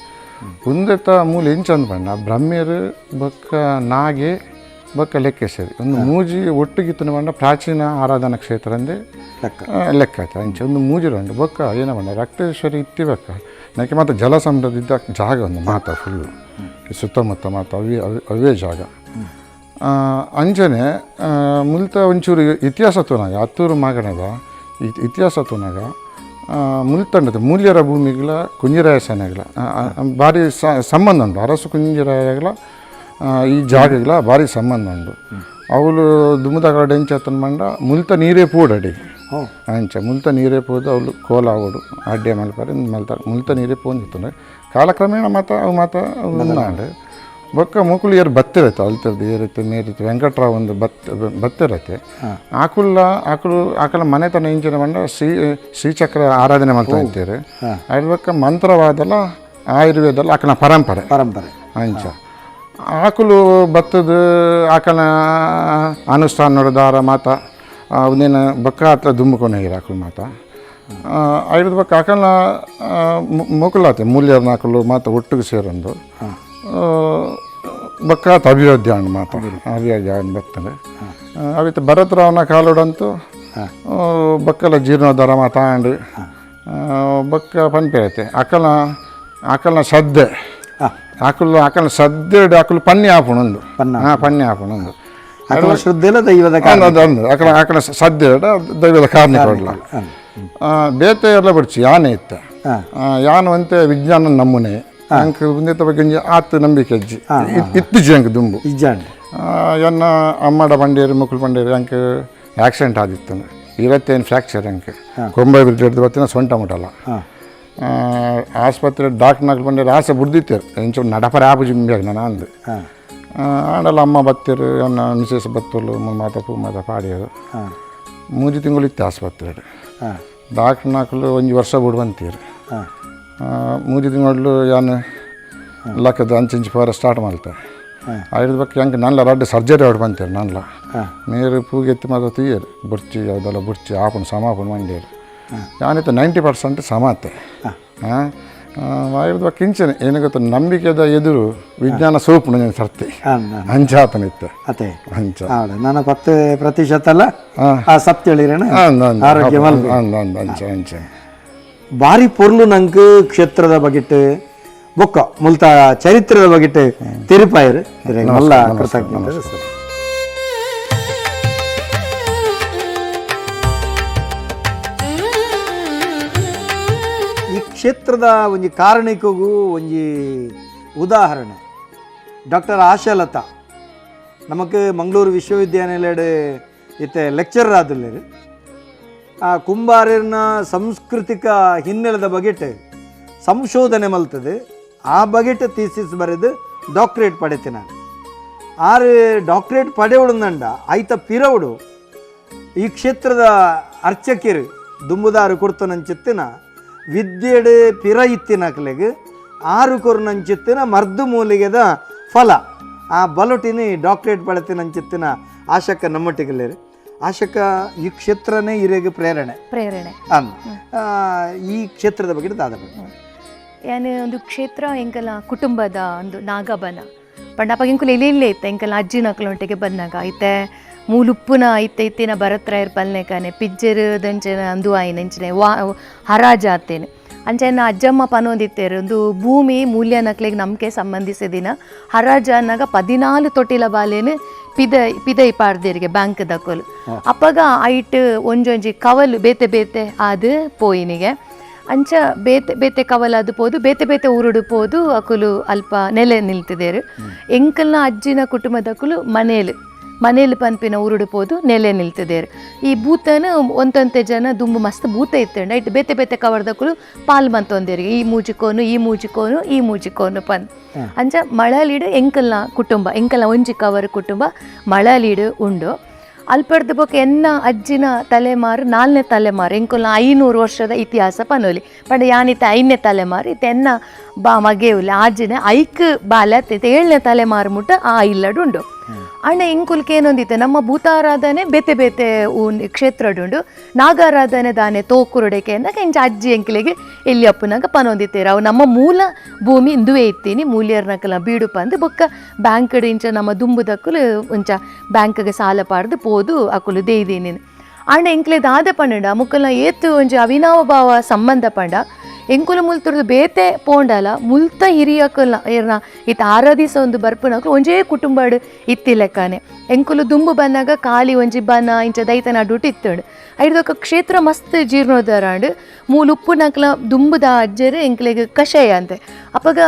ಉಂದೆತ ಮೂಲ ಇಂಚಂದು ಪಂಡ ಬ್ರಹ್ಮೇರು ಬೊಕ್ಕ ನಾಗೆ ಬೊಕ್ಕ ಲೆಕ್ಕೇಶ್ವರಿ ಒಂದು ಮೂಜಿ ಒಟ್ಟಿಗಿತ್ತನ ಪಂಡ ಪ್ರಾಚೀನ ಆರಾಧನಾ ಕ್ಷೇತ್ರ ಅಂದೆ ಲೆಕ್ಕ. ಲೆಕ್ಕ ಆಯ್ತು. ಅಂಚೆ ಒಂದು ಮೂಜಿರ ಉಂಡು ಬೊಕ್ಕ ಏನ ಪಂಡ ರಕ್ತೇಶ್ವರಿ ಇತ್ತಿ ಬೊಕ್ಕ ನನಗೆ ಮಾತ್ರ ಜಲ ಸಮುದ್ರದ ಇದ್ದ ಜಾಗ ಒಂದು ಮಾತ ಫುಲ್ಲು ಸುತ್ತಮುತ್ತ ಮಾತ ಅವೇ ಅವೇ ಜಾಗ. ಅಂಚನೆ ಮುಲ್ತ ಒಂಚೂರು ಇತಿಹಾಸ ತೂನಾಗ ಅತ್ತೂರು ಮಾಗಣದ ಇತಿಹಾಸ ತೂನಾಗ ಮುಲ್ತಂಡದ ಮೂಲ್ಯರ ಭೂಮಿಗಳ ಕುಂಜಿರಾಯ ಸೇನೆಗಳ ಭಾರಿ ಸಂಬಂಧ ಉಂಟು. ಅರಸು ಕುಂಜಿರಾಯಗಳ ಈ ಜಾಗಗಳ ಭಾರಿ ಸಂಬಂಧ ಉಂಟು. ಅವಳು ದುಮ್ಮದಗಳ ಡೆಂಚತ್ತನ ಮಂಡ ಮುಲ್ತ ನೀರೇ ಪೂಡಡಿ ಅಂಚ ಮುಲ್ತ ನೀರೇ ಪೋದು ಅವಳು ಕೋಲ ಅವಡು ಅಡ್ಡೆ ಮಲ್ಪಾರೆ ಮಲ್ತ ಮುಲ್ತ ನೀರೇ ಪೋಂದಿತ್ತಂದ್ರೆ ಕಾಲಕ್ರಮೇಣ ಮಾತ ಅವು ಮಾತ ಉನ್ನಾಂಡು ಬೊಕ್ಕ ಮುಕುಲು ಏರು ಬತ್ತಿರತ್ತೆ ಅಲ್ತದ್ದು ಏರುತ್ತೆ ಮೇರಿತ್ತು ವೆಂಕಟರಾವ್ ಒಂದು ಬತ್ತಿರತ್ತೆ ಆಕುಲ್ಲ ಆಕುಲು ಆಕಲ ಮನೆತನ ಇಂಚಿನ ಬಂಡ ಶ್ರೀಚಕ್ರ ಆರಾಧನೆ ಮಾಡ್ತಾ ಇರ್ತಾರೆ. ಅದ್ರ ಬೊಕ್ಕ ಮಂತ್ರವಾದಲ್ಲ ಆಯುರ್ವೇದಲ್ಲ ಆಕನ ಪರಂಪರೆ ಪರಂಪರೆ ಅಂಚ ಆಕುಲು ಬತ್ತದ ಆಕನ ಅನುಷ್ಠಾನ ದಾರ ಮಾತ ಒಂದೇನು ಬೊಕ್ಕ ಆತ ದುಂಬುಕೊಂಡು ಹೋಗಿರ ಆಕುಲು ಮಾತ ಐದು ಬೊಕ್ಕ ಆಕನ ಮೊಕುಲಾತೆ ಮೂಲ್ಯರ್ನ ಆಕುಲು ಮಾತ ಒಟ್ಟಿಗೆ ಸೇರೊಂದು ಬೊಕ್ಕ ಆತ ಅಭಿವೃದ್ಧಿ ಆಂಡ್ ಮಾತ ಅಭಿವೃದ್ಧಿ ಆಂಡ್ ಬರ್ತದೆ. ಅವಿತ ಭರತರಾವ್ನ ಕಾಲೋಡಂತೂ ಬೊಕ್ಕಲ ಜೀರ್ಣೋದ್ಧಾರ ಮಾತ ಆಂಡ್ ಬೊಕ್ಕ ಪನ್ಪೆ ಅಕಲ ಆಕಲ್ನ ಸದ್ದೆ ಆಕುಲು ಆಕಲ್ನ ಸದ್ದೆ ಆಕುಲು ಪನ್ನಿ ಆಪುಣೊಂದು ಹಾಂ ಪನ್ನಿ ಆಪುಣೊಂದು ಅಕಲ ಶ್ರದ್ಧೆಲ ದೈವದ ಕಾರಣ. ಅಂದು ಅಕಲ ಆಕಲ ಸದ್ದೆ ದೈವದ ಕಾರಣ ಕೊಡಲ ಬೇತೆ ಎಲ್ಲ ಬಿಡ್ಚಿ ಯಾನೆ ಇತ್ತ ಯಾನು ಅಂತೆ ವಿಜ್ಞಾನ ನಮೂನೆ ಅಂಕ ಉಂದೆತ ಬಗ್ಗೆ ಆತ್ ನಂಬಿಕೆ ಅಜ್ಜಿ ಇತ್ತು ಅಂಕ ದುಂಬು ಇಜ್ಜಾಂಡ್ ಎನ್ನ ಅಮ್ಮಡ ಬಂಡೇರು ಮುಕುಲ್ ಬಂಡೇರು ಅಂಕ ಆಕ್ಸಿಡೆಂಟ್ ಆದಿತ್ತು ಇವತ್ತೇನು ಫ್ರ್ಯಾಕ್ಚರ್ ಅಂಕ ಕೊಂಬೈ ಬ್ರಿಡ್ಜ್ ಹಿಡ್ದು ಬರ್ತೀನಿ ಸೊಂಟ ಮುಟ್ಟಲ್ಲ ಆಸ್ಪತ್ರೆ ಡಾಕ್ಟರ್ ಬಂಡೇರು ಆಸೆ ಬುಡ್ದಿತ್ತೇರು ಎಂಚು ನಡಪರ ಆಪು ಜಿಂಬ್ಯಾಗ ನಾನು ಅಂದು ಆಂಡಲ್ಲ ಅಮ್ಮ ಬತ್ತೀರು ಎನ್ನ ಮಿಸಸ್ ಬತ್ತಲು ಮಾತ ಪೂ ಮಾತ ಪಾಡಿಯರು ಮೂಜಿ ತಿಂಗಳು ಇತ್ತು ಆಸ್ಪತ್ರೆ ಡಾಕ್ಟರ್ ನಾಕಲು ಒಂಜಿ ವರ್ಷ ಬಿಡುವಂತೀರು ಮೂಜಿ ತಿಂಗಳು ಯಾನು ಲಕ್ಕದ ಅಂಚಿಂಚು ಪೋರ ಸ್ಟಾರ್ಟ್ ಮಾಡ್ತೆ ಐದು ಬಕ್ಕ ಹೆಂಗೆ ನಲ್ಲ ರಡ್ಡು ಸರ್ಜರಿ ಆಡ್ ಬಂತೀರು ನಲ್ಲ ನೀರು ಪೂಗೆತ್ತಿ ಮಾತ್ರ ತೀಯರು ಬುರ್ಚಿ ಯಾವುದೆಲ್ಲ ಬುರ್ಚಿ ಆಪುಣ ಸಮಾಪುಣ ಮಂಡೇರು ಯಾನಿತ್ತು 90% ಸಮಾತೆ. ಹಾಂ ಐದು ಬಕ್ಕ ಇಂಚನೆ ಏನು ಗೊತ್ತ ನಂಬಿಕೆದ ಎದುರು ವಿಜ್ಞಾನ ಸೋಪು ಸರ್ತಿ ಅಂಚಾತನಿತ್ತು ಅತೆ ಅಂಚ ಹೌದು ನಾನು 10% ಅಲ್ಲ ಆ ಸತ್ಯ ಹೇಳಿರೇನ ಆರೋಗ್ಯ ಮಲ್ಪೆ. ಅಂಚ ಅಂಚ ಭಾರಿ ಪೊರ್ಲು ನಂಗೆ ಕ್ಷೇತ್ರದ ಬಗೆಟ್ ಬೊಕ್ಕ ಮುಲ್ತ ಚರಿತ್ರದ ಬಗೆಟ್ ತಿರುಪಾಯರು ಮಲ್ಲ ಕೃತಜ್ಞತೆ ಸರ್. ಈ ಕ್ಷೇತ್ರದ ಒಂಜಿ ಕಾರಣಿಕಗೂ ಒಂಜಿ ಉದಾಹರಣೆ ಡಾಕ್ಟರ್ ಆಶಾಲತಾ ನಮಕ್ ಮಂಗಳೂರು ವಿಶ್ವವಿದ್ಯಾನಿಲಯಡ್ ಇತ್ತೆ ಲೆಕ್ಚರರ್ ಆದುಲ್ಲೇರು. ಆ ಕುಂಬಾರನ ಸಾಂಸ್ಕೃತಿಕ ಹಿನ್ನೆಲೆದ ಬಗೆಟ್ ಸಂಶೋಧನೆ ಮಲ್ತದೆ ಆ ಬಗೆಟ್ ಥೀಸಿಸ್ ಬರೆದು ಡಾಕ್ಟರೇಟ್ ಪಡೆತೆ ನಾನು. ಆರು ಡಾಕ್ಟರೇಟ್ ಪಡೆಯುವುದಂಡ ಆಯ್ತ ಪಿರವುಡು ಈ ಕ್ಷೇತ್ರದ ಅರ್ಚಕಿರು ದುಂಬುದಾರು ಕೊಡ್ತನಂಚಿತ್ತಿನ ವಿದ್ಯೆಡು ಪಿರ ಇತ್ತಿನಕ್ಲೆಗ್ ಆರು ಕೊರ್ನಂಚಿತ್ತಿನ ಮರ್ದು ಮೂಲಿಗೆದ ಫಲ ಆ ಬಲೊಟಿನಿ ಡಾಕ್ಟ್ರೇಟ್ ಪಡೆತಿನ ಅಂಚಿತ್ತಿನ ಆಶಕ್ಕ ನಮ್ಮೊಟ್ಟಿಗೆಲ್ಲೇರು ಆಶಕ್ಕ ಈ ಕ್ಷೇತ್ರನೇ ಇರೆಗೆ ಪ್ರೇರಣೆ ಪ್ರೇರಣೆ ಅನ್ ಈ ಕ್ಷೇತ್ರದ ಬಗ್ಗೆ ದಾದ ಯಾನ್ ಒಂದು ಕ್ಷೇತ್ರ ಎಂಕಲ ಕುಟುಂಬದ ಒಂದು ನಾಗಬನ ಪಂಡಪ್ಪ ಎಂಕುಲು ಎಲ್ಲೆಲ್ಲೇ ಇತ್ತೆ ಎಂಕಲ ಅಜ್ಜಿನಕ್ಲೊಂಟಿಗೆ ಬಂದಾಗ ಐತೆ ಮೂಲುಪ್ಪುನ ಐತೆ ಇತ್ತಿನ ಭರತ್ರಾಯರ್ ಪಲ್ನೆಕಾನೆ ಪಿಜ್ಜರು ದಂಚಿನ ಅಂದು ಆಯ್ನಂಚಿನ ವಾ ಹರಾಜಾತೇನೆ ಅಂಚೆನ ಅಜ್ಜಮ್ಮ ಪನೊಂದಿತ್ತೇರು ಒಂದು ಭೂಮಿ ಮೂಲ್ಯ ನಕ್ಲೆಗ್ ನಮ್ಗೆ ಸಂಬಂಧಿಸಿದಿನ ಹರಾಜ ಅನ್ನಾಗ 14 ತೊಟ್ಟಿಲ ಬಾಲೇನು ಪಿದೈ ಪಿದೈ ಪಾಡ್ದೇರಿಗೆ ಬ್ಯಾಂಕ್ ದಕೋಲು ಅಪ್ಪಗ ಐಟ್ ಒಂಜೊಂಜಿ ಕವಲು ಬೇತೆ ಬೇತೆ ಆದ್ ಪೋಯಿನಿಗೆ ಅಂಚ ಬೇತೆ ಬೇತೆ ಕವಲಾದು ಪೋದು ಬೇತೆ ಬೇತೆ ಊರುಡು ಪೋದು ಅಕುಲು ಅಲ್ಪ ನೆಲೆ ನಿಲ್ತಿದ್ದೇರು. ಎಂಕಲ್ನ ಅಜ್ಜಿನ ಕುಟುಂಬದಕುಲು ಮನೇಲು ಮನೇಲಿ ಪನ್ಪಿನ ಊರುಡು ಪೋದು ನೆಲೆ ನಿಲ್ತಿದ್ದೇರು. ಈ ಭೂತನ ಒಂತೊಂತೆ ಜನ ದುಂಬು ಮಸ್ತ್ ಭೂತ ಇತ್ತಂಡ ಇಟ್ಟು ಬೇತೆ ಬೇತೆ ಕವರ್ದಕುಲು ಪಾಲ್ ಮಂತೊಂದೇರು, ಈ ಮೂಜಿಕೋನು ಈ ಮೂಜಿಕೋನು ಈ ಮೂಜಿಕೋನು ಪನ್. ಅಂಚ ಮಳಲಿಡು ಎಂಕಲ್ನ ಕುಟುಂಬ, ಎಂಕಲ್ನ ಒಂಜಿ ಕವರ್ ಕುಟುಂಬ ಮಳಲಿಡು ಉಂಡು. ಅಲ್ಪಡ್ದು ಬೊಕ ಎನ್ನ ಅಜ್ಜಿನ ತಲೆಮಾರು 4ನೇ ತಲೆಮಾರು, ಎಂಕಲ್ನ 500 ವರ್ಷದ ಇತಿಹಾಸ ಪನೋಲಿ ಪಂಡ ಯಾನಿತ 5ನೇ ತಲೆಮಾರು ಇತ್ತೆ ಎನ್ನ ಬಾ ಮಗೆವುಲೆ ಆಜಿನ ಐಕ್ ಬಾಲೆ ಅತ್ತಿತ್ತೆ 7ನೇ ತಲೆಮಾರು ಮುಟ್ಟ ಆ ಇಲ್ಲಡು ಉಂಡು. ಅಣ್ಣ ಎಂಕುಲ್ಕೆ ಏನೊಂದಿತ್ತೆ ನಮ್ಮ ಭೂತಾರಾಧನೆ ಬೇತೆ ಬೇತೆ ಕ್ಷೇತ್ರಡುಂಡು, ನಾಗಾರಾಧನೆ ದಾನೆ ತೋಕುರುಡೆಕೆ ಅಂದಾಗ ಎಂಚ ಅಜ್ಜಿ ಎಂಕಲಿಗೆ ಎಲ್ಲಿ ಅಪ್ಪನಾಗ ಪನೊಂದಿತ್ತೇರು. ಅವು ನಮ್ಮ ಮೂಲ ಭೂಮಿ ಇಂದುವೇ ಇತ್ತೀನಿ ಮೂಲಿಯರ್ನಕಲ ಬೀಡು ಪಂದು ಬೊಕ್ಕ ಬ್ಯಾಂಕ್ ಇಂಚ ನಮ್ಮ ದುಂಬುದಕ್ಕಲು ಒಂಚ ಬ್ಯಾಂಕ್ಗೆ ಸಾಲ ಪಾಡ್ದು ಪೋದು ಅಕುಲು ದೇಯ್ದೀನಿ. ಅಣ್ಣ ಎಂಕ್ಲೆ ದಾದ ಪಂಡ ಮುಕ್ಕಲ್ನ ಏತು ಒಂಜಿ ಅವಿನಾವ ಭಾವ ಸಂಬಂಧ ಪಂಡ ಎಂಕುಲು ಮುಲ್ತುರ್ದು ಬೇತೆ ಪೋಂಡಲ ಮುಲ್ತ ಹಿರಿಯಕಲ್ನ ಏರ್ನ ಇತ್ತ ಆರಾಧಿಸ ಒಂದು ಬರ್ಪುನಕಲು ಒಂಜೇ ಕುಟುಂಬಡು ಇತ್ತಿಲೆಕ್ಕನೆ. ಎಂಕುಲು ದುಂಬು ಬನ್ನಾಗ ಖಾಲಿ ಒಂಜಿ ಬನ ಇಂಚ ದೈತನ ಡ್ಯೂಟಿ ಇತ್ತಂಡು ಐದೊಕ್ಕ ಕ್ಷೇತ್ರ ಮಸ್ತ್ ಜೀರ್ಣೋದ್ಧಾರ ಮೂಲುಪ್ಪುನಕ್ಲ ದುಂಬುದ ಅಜ್ಜರು ಎಂಕ್ಲೆಗ್ ಕಷಾಯ ಅಂತೆ. ಅಪಗ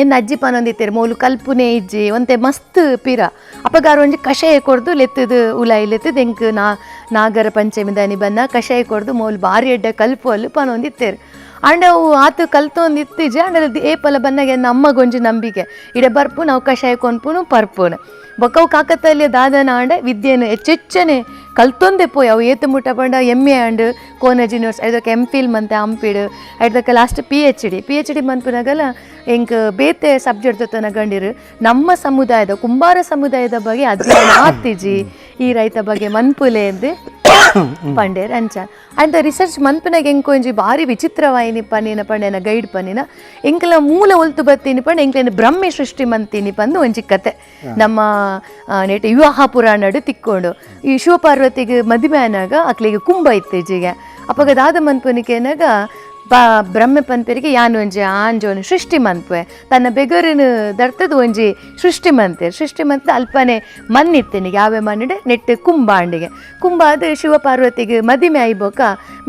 ಎನ್ನ ಅಜ್ಜಿ ಪನೊಂದಿತ್ತೇರು ಮೋಲು ಕಲ್ಪುನೆ ಇಜ್ಜಿ ಒಂತೆ ಮಸ್ತ್ ಪಿರ ಅಪಗಾರ ಒಂಜಿ ಕಷಾಯ ಕೊಡ್ದು ಲೆತ್ತದು ಉಲಾಯಿ ಲೆತ್ತದು ಎಂಕ್ ನಾಗರ ಪಂಚಮಿ ದಾನಿ ಬನ್ನ ಕಷಾಯ ಕೊಡ್ದು ಮೋಲು ಬಾರಿ ಎಡ್ಡ ಕಲ್ಪು ಅಲ್ಲು ಪನೊಂದಿತ್ತೇರು. ಅಂಡ ಅವು ಆತ ಕಲ್ತೊಂದಿತ್ತಿಜೆ ಅಂಡ ಏಪಲ ಬನ್ನಾಗ ಎನ್ನ ಅಮ್ಮಗೊಂಜಿ ನಂಬಿಕೆ ಇಡೆ ಬರ್ಪು ನಾವು ಕಷಾಯ ಕೊನ್ಪುನು ಪರ್ಪುನು ಬೊಕ್ಕವು ಕಾಕತ್ತಲ್ಲಿ ದಾದನ ಆಂಡ ವಿದ್ಯೆನು ಹೆಚ್ಚೆಚ್ಚನೆ ಕಲ್ತೊಂದೆ ಪೋಯ್ ಅವು ಏತು ಮುಟ್ಟ ಪಂಡ M A and ಕೋನಜ್ university ಐದಕ್ಕೆ M Phil ಮಂತೆ ಹಂಪಿಡು ಐದಕ್ಕೆ last P H D ಮನ್ಪುನಾಗಲ ಎಂಕ್ ಬೇತೆ ಸಬ್ಜೆಕ್ಟ್ ತನ ಗಂಡಿರು ನಮ್ಮ ಸಮುದಾಯದ ಕುಂಬಾರ ಸಮುದಾಯದ ಬಗ್ಗೆ ಅಧ್ಯಯನ ಆತಿಜಿ ಈ ರೈತ ಬಗ್ಗೆ ಮನ್ಪುಲೆ ಎಂದು ಪಂಡೇರ್ ಅಂಚ ಅಂಡ್ ರಿಸರ್ಚ್ ಮನ್ಪುನಾಗ ಎಂಕೊಂಜಿ ಭಾರಿ ವಿಚಿತ್ರವಾಯಿನಿ ಪನ್ನಿನ ಪಂಡೆನ ಗೈಡ್ ಪನ್ನಿನ ಎಂಕಲ ಮೂಲ ಒಲ್ತು ಬತ್ತೀನಿ ಪಂಡ ಎಂಕ್ಲೇನ ಬ್ರಹ್ಮೆ ಸೃಷ್ಟಿ ಮಂತೀನಿ ಪಂದು ಒಂಜಿ ಕತೆ ನಮ್ಮ ನೆಟ್ ವಿವಾಹ ಪುರಾಣಡು ತಿಕ್ಕೊಂಡು ಈ ಶಿವಪಾರ್ವತಿಗೆ ಮದುವೆ ಆನಾಗ ಅಕ್ಲಿಗೆ ಕುಂಭ ಇತ್ತೀಚೆಗೆ ಅಪ್ಪಗ ದಾದ ಮನ್ಪುನಿಕೆನಾಗ ಬ್ರಹ್ಮೆ ಪನ್ಪೆರಿಗೆ ಯಾನ್ ಒಂಜಿ ಆಂಜೋನು ಸೃಷ್ಟಿ ಮನ್ಪುವೆ ತನ್ನ ಬೆಗರಿನ ದರ್ತದ ಒಂಜಿ ಸೃಷ್ಟಿ ಮಂತೆ ಸೃಷ್ಟಿ ಮಂತ ಅಲ್ಪನೆ ಮನ್ನಿತ್ತೇನಿಗೆ ಯಾವೆ ಮನ್ನಿಡೆ ನೆಟ್ಟು ಕುಂಬಾಂಡಿಗೆ ಕುಂಬಾದ ಶಿವಪಾರ್ವತಿಗೆ ಮದಿಮೆ ಆಯ್ಬೋಕ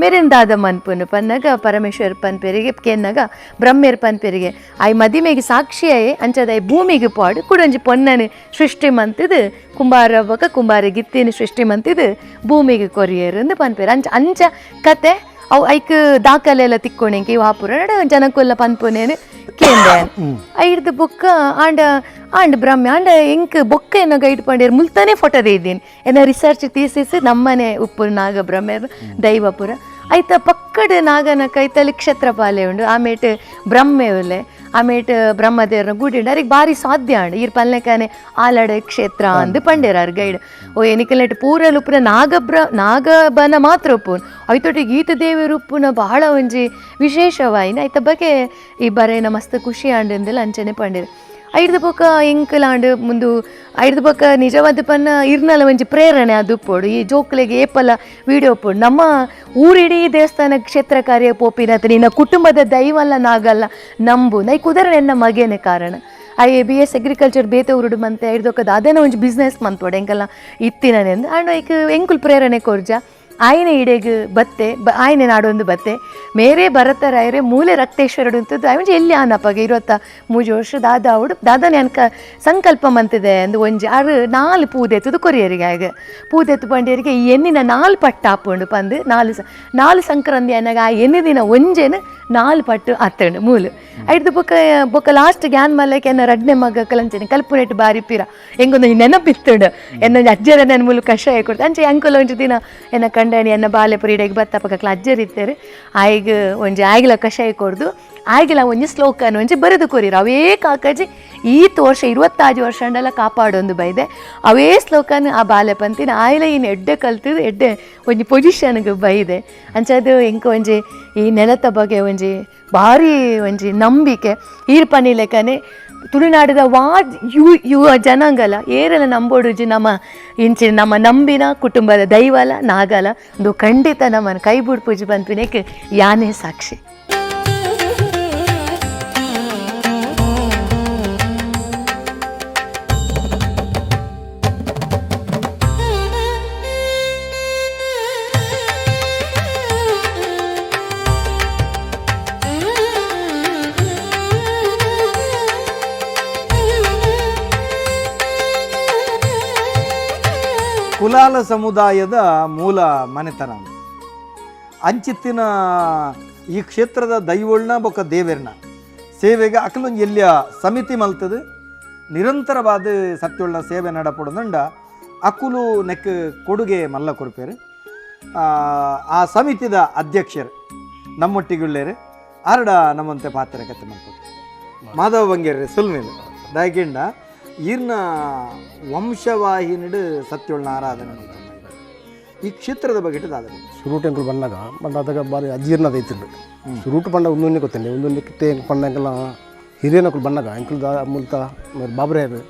ಮೆರಿಂದಾದ ಮನ್ಪುನು ಪನ್ನಾಗ ಪರಮೇಶ್ವರ ಪನ್ಪೆರಿಗೆ ಕೆನ್ನಾಗ ಬ್ರಹ್ಮೇರ್ ಪನ್ಪೆರಿಗೆ ಆಯ್ ಮದಿಮೆಗೆ ಸಾಕ್ಷಿಯಾಯೆ ಅಂಚದ ಭೂಮಿಗೆ ಪಾಡು ಕುಡೊಂಜಿ ಪೊನ್ನನೆ ಸೃಷ್ಟಿ ಮಂತಿದ್ ಕುಂಬಾರ ಬೊಕ ಕುಂಬಾರ ಗಿತ್ತಿನ ಸೃಷ್ಟಿ ಮಂತಿದ್ ಭೂಮಿಗೆ ಕೊರಿಯರ್ ಅಂದ್ ಪನ್ಪೆರ್ ಅಂಚ ಅಂಚ ಕತೆ ಅವು ಐಕ್ ದಾಖಲೆ ಎಲ್ಲ ತಿಕ್ಕೊಂಡೆಂಕೆ ಇವು ಹಾಪುರ ಜನಕ್ಕೆಲ್ಲ ಪನ್ಪುನೇನು ಕೇಂದ್ರ ಐಡ್ದು ಬೊಕ್ಕ ಆಂಡ ಆಂಡ್ ಬ್ರಹ್ಮೆ ಆಂಡ ಎಂಕ್ ಬೊಕ್ಕ ಏನೋ ಗೈಡ್ ಪಂಡೇರು ಮುಲ್ತಾನೆ ಫೋಟೋದೇ ಇದ್ದೀನಿ ಏನ ರಿಸರ್ಚ್ ತೀಸಿಸ್ ನಮ್ಮನೆ ಉಪ್ಪು ನಾಗ ಬ್ರಹ್ಮೇರು ದೈವಪುರ ಐತ ಪಕ್ಕಡ ನಾಗನ ಕೈತಲ್ಲಿ ಕ್ಷೇತ್ರಪಾಲೆ ಉಂಡು ಆಮೇಟ್ ಬ್ರಹ್ಮೆ ಉಲ್ಲೆ ಆಮೇಟ್ ಬ್ರಹ್ಮದೇವ್ರನ ಗುಡಿ ಉಂಡು ಅವ್ರಿಗೆ ಭಾರಿ ಸಾಧ್ಯ ಉಂಡು ಈರ್ ಪಲ್ಲೆಕಾನೆ ಆಲಡೆ ಕ್ಷೇತ್ರ ಅಂದು ಪಂಡೇರು ಅವ್ರ ಗೈಡ್ ಓ ಎನಿಕಲೆಟ್ ಪೂರಲ್ ಉಪ್ಪುನ ನಾಗಬನ ಮಾತ್ರ ಉಪ್ಪುನು ಐತೊಟ್ಟಿಗೆ ಗೀತ ದೇವರು ಉಪ್ಪುನ ಬಹಳ ಒಂಜಿ ವಿಶೇಷವಾಯಿನ ಐತ ಬಗ್ಗೆ ಈ ಬರೇನ ಮಸ್ತ್ ಖುಷಿ ಆಂಡಿಂದೆಲ್ಲ ಅಂಚನೆ ಪಂಡೇರು. ಐಡ್ದು ಬೊಕ ಎಂಕಲಾಂಡ್ ಮುಂದು ಐಡ್ದು ಬೊಕ ನಿಜವಾದ ಪನ್ನ ಇರ್ನಲ ಒಂಜಿ ಪ್ರೇರಣೆ ಅದು ಉಪ್ಪೋಡು ಈ ಜೋಕ್ಲೆಗೆ ಏಪಲ ವೀಡಿಯೋ ಉಪ್ಪೋಡು ನಮ್ಮ ಊರಿಡೀ ದೇವಸ್ಥಾನ ಕ್ಷೇತ್ರ ಕಾರ್ಯ ಪೋಪಿನತ ನಿನ್ನ ಕುಟುಂಬದ ದೈವಲ್ಲ ನಾಗಲ್ಲ ನಂಬು ನೈ ಕುದರಣ ಎನ್ನ ಮಗೇನೆ ಕಾರಣ I B S agriculture ಬೇತೆ ಊರುಡು ಮಂತೆ ಐಡ್ದೊಕ್ಕದ ಅದೇನೋ ಒಂಜಿ ಬಿಸ್ನೆಸ್ ಮಂತೋಡು ಎಂಕಲ್ಲ ಇತ್ತಿನನೆಂದು ಆಂಡ್ ಐಕ್ ಎಂಕುಲ್ ಪ್ರೇರಣೆ ಕೊರ್ಜ ಆಯ್ನೆ ಇಡೆಗ್ ಬತ್ತೆ ಆಯ್ನೆ ನಾಡೊಂದು ಬತ್ತೆ ಮೇರೆ ಭರತರಾಯರೆ ಮೂಲೆ ರಕ್ತೇಶ್ವರಡು ಅಂತದ್ದು ಆಯ್ಮಂಜಿ ಎಲ್ಲಿ ಆನಪ್ಪಗೆ 23 ವರ್ಷ ದಾದಾ ಅವಡು ದಾದಾನೆ ಅನ್ಕ ಸಂಕಲ್ಪ ಮಂತಿದೆ ಅಂದು ಒಂಜಿ ಆರು 4 ಪೂದೆತ್ತದು ಕೊರಿಯರಿಗೆ ಆಗ ಪೂದೆತ್ತು ಪಂಡಿಯರಿಗೆ ಈ ಎಣ್ಣಿನ 4 ಪಟ್ಟು ಆಪುಂಡು ಪಂದು 4 ಸಂಕ್ರಾಂತಿ ಅನ್ನಾಗ ಆ ಎಣ್ಣೆ ದಿನ ಒಂಜೇನು 4 ಪಟ್ಟು ಆತಂಡು ಮೂಲು ಐಡ್ದು ಬೊಕ್ಕ ಬೊಕ್ಕ ಲಾಸ್ಟ್ ಗ್ಯಾನ್ ಮಲ್ಲಕ್ಕೆ ಎನ್ನ ರಡ್ನೆ ಮಗ ಕಲಂಚನೆ ಕಲ್ಪುನೆಟ್ಟು ಬಾರಿ ಪಿರ ಎಂಗೊಂದು ನೆನಪಿತ್ತುಂಡು ಎನ್ನ ಅಜ್ಜರ ನೆನ್ ಮೂಲು ಕಷಾಯ ಕೊಡ್ತು ಅಂಚೆ ಅಂಕುಲ ಒಂಜಿ ದಿನ ಎನ್ನ ಕಂಡನಿ ಎನ್ನ ಬಾಲೆ ಪುರಿಡೆಗೆ ಬತ್ತಪಕ್ಕ ಅಜ್ಜರಿತ್ತೇರು ಆಯ್ಗ ಒಂಜಿ ಆಯ್ಗಿಲ ಕಷಾಯ ಕೊಡ್ದು ಆಯ್ಗಿಲ ಒಂಜಿ ಶ್ಲೋಕನ ಒಂಜಿ ಬರೆದು ಕೊರಿರು. ಅವೇ ಕಾಕಾಜಿ ಈತ್ ವರ್ಷ 25 ವರ್ಷ ಅಂಡಲ ಕಾಪಾಡೊಂದು ಬೈದೆ ಅವೇ ಶ್ಲೋಕನ ಆ ಬಾಲೆ ಪಂತಿನ ಆಯ್ಲ ಇನ್ನು ಎಡ್ಡೆ ಕಲ್ತಿದ್ದು ಎಡ್ಡೆ ಒಂಜಿ ಪೊಸಿಷನ್ಗೆ ಬೈದೆ. ಅಂಚದು ಇಂಕ ಒಂಜಿ ಈ ನೆಲತ ಬಗ್ಗೆ ಒಂಜಿ ಭಾರಿ ಒಂಜಿ ನಂಬಿಕೆ ಈರ್ ಪನಿ ಲೆಕ್ಕನೆ ತುಳುನಾಡಿದ ವಾ ಯುವ ಜನಾಂಗಲ ಏರೆಲ್ಲ ನಂಬೋಡುಜಿ ನಮ್ಮ ಇಂಚಿನ ನಮ್ಮ ನಂಬಿನ ಕುಟುಂಬದ ದೈವಲ ನಾಗಲ ಒಂದು ಖಂಡಿತ ನಮ್ಮನ್ನು ಕೈ ಬುಡ್ಪೂಜೆ ಪನ್ಪಿನಕ್ಕೆ ಯಾನೇ ಸಾಕ್ಷಿ. ಕುಲಾಲ ಸಮುದಾಯದ ಮೂಲ ಮನೆತನ ಅಂಚಿತ್ತಿನ ಈ ಕ್ಷೇತ್ರದ ದೈವಳ್ನ ಬೊಕ್ಕ ದೇವೆರ್ನ ಸೇವೆಗೆ ಅಕಲೊಂದು ಎಲ್ಲಿಯ ಸಮಿತಿ ಮಲ್ತದು ನಿರಂತರವಾದ ಸತ್ಯೊಳ್ಳ ಸೇವೆ ನಡಪಡುದಂಡ ಅಕುಲು ನೆಕ್ ಕೊಡುಗೆ ಮಲ್ಲ ಕೊರ್ಪೇರು. ಆ ಸಮಿತಿದ ಅಧ್ಯಕ್ಷರು ನಮ್ಮೊಟ್ಟಿಗುಳ್ಳೇರು ಆರಡ ನಮ್ಮಂತೆ ಪಾತ್ರ ಕತೆ ಮಲ್ಪು ಮಾಧವ ಬಂಗೇರಿ ಸುಲ್ಮೇಲೆ ದಾಯಕಿಂಡ ಈರ್ನ ವಂಶವಾಹಿನಿಡು ಸತ್ಯೊಳ್ಳ ಆರಾಧನೆ ಈ ಕ್ಷೇತ್ರದ ಬಗ್ಗೆ ದಾದ ಸುರೂಟ್ ಎಂಕುಲು ಬಂದಾಗ ಬಂದಾಗ ಬಾರಿ ಅಜೀರ್ಣದ ಐತಿಂಡು ಸುರೂಟು ಪಂಡ ಒಂದೊಂದೇ ಗೊತ್ತಂడి ಒಂದೊಂದು ಕಿತ್ತೆ ಪಂಡ ಹಿರಿಯನಕುಲು ಬಂದಾಗ ಎಂಕುಲು ದಾ ಮುಲ್ತ ಬಾಬ್ರೇರು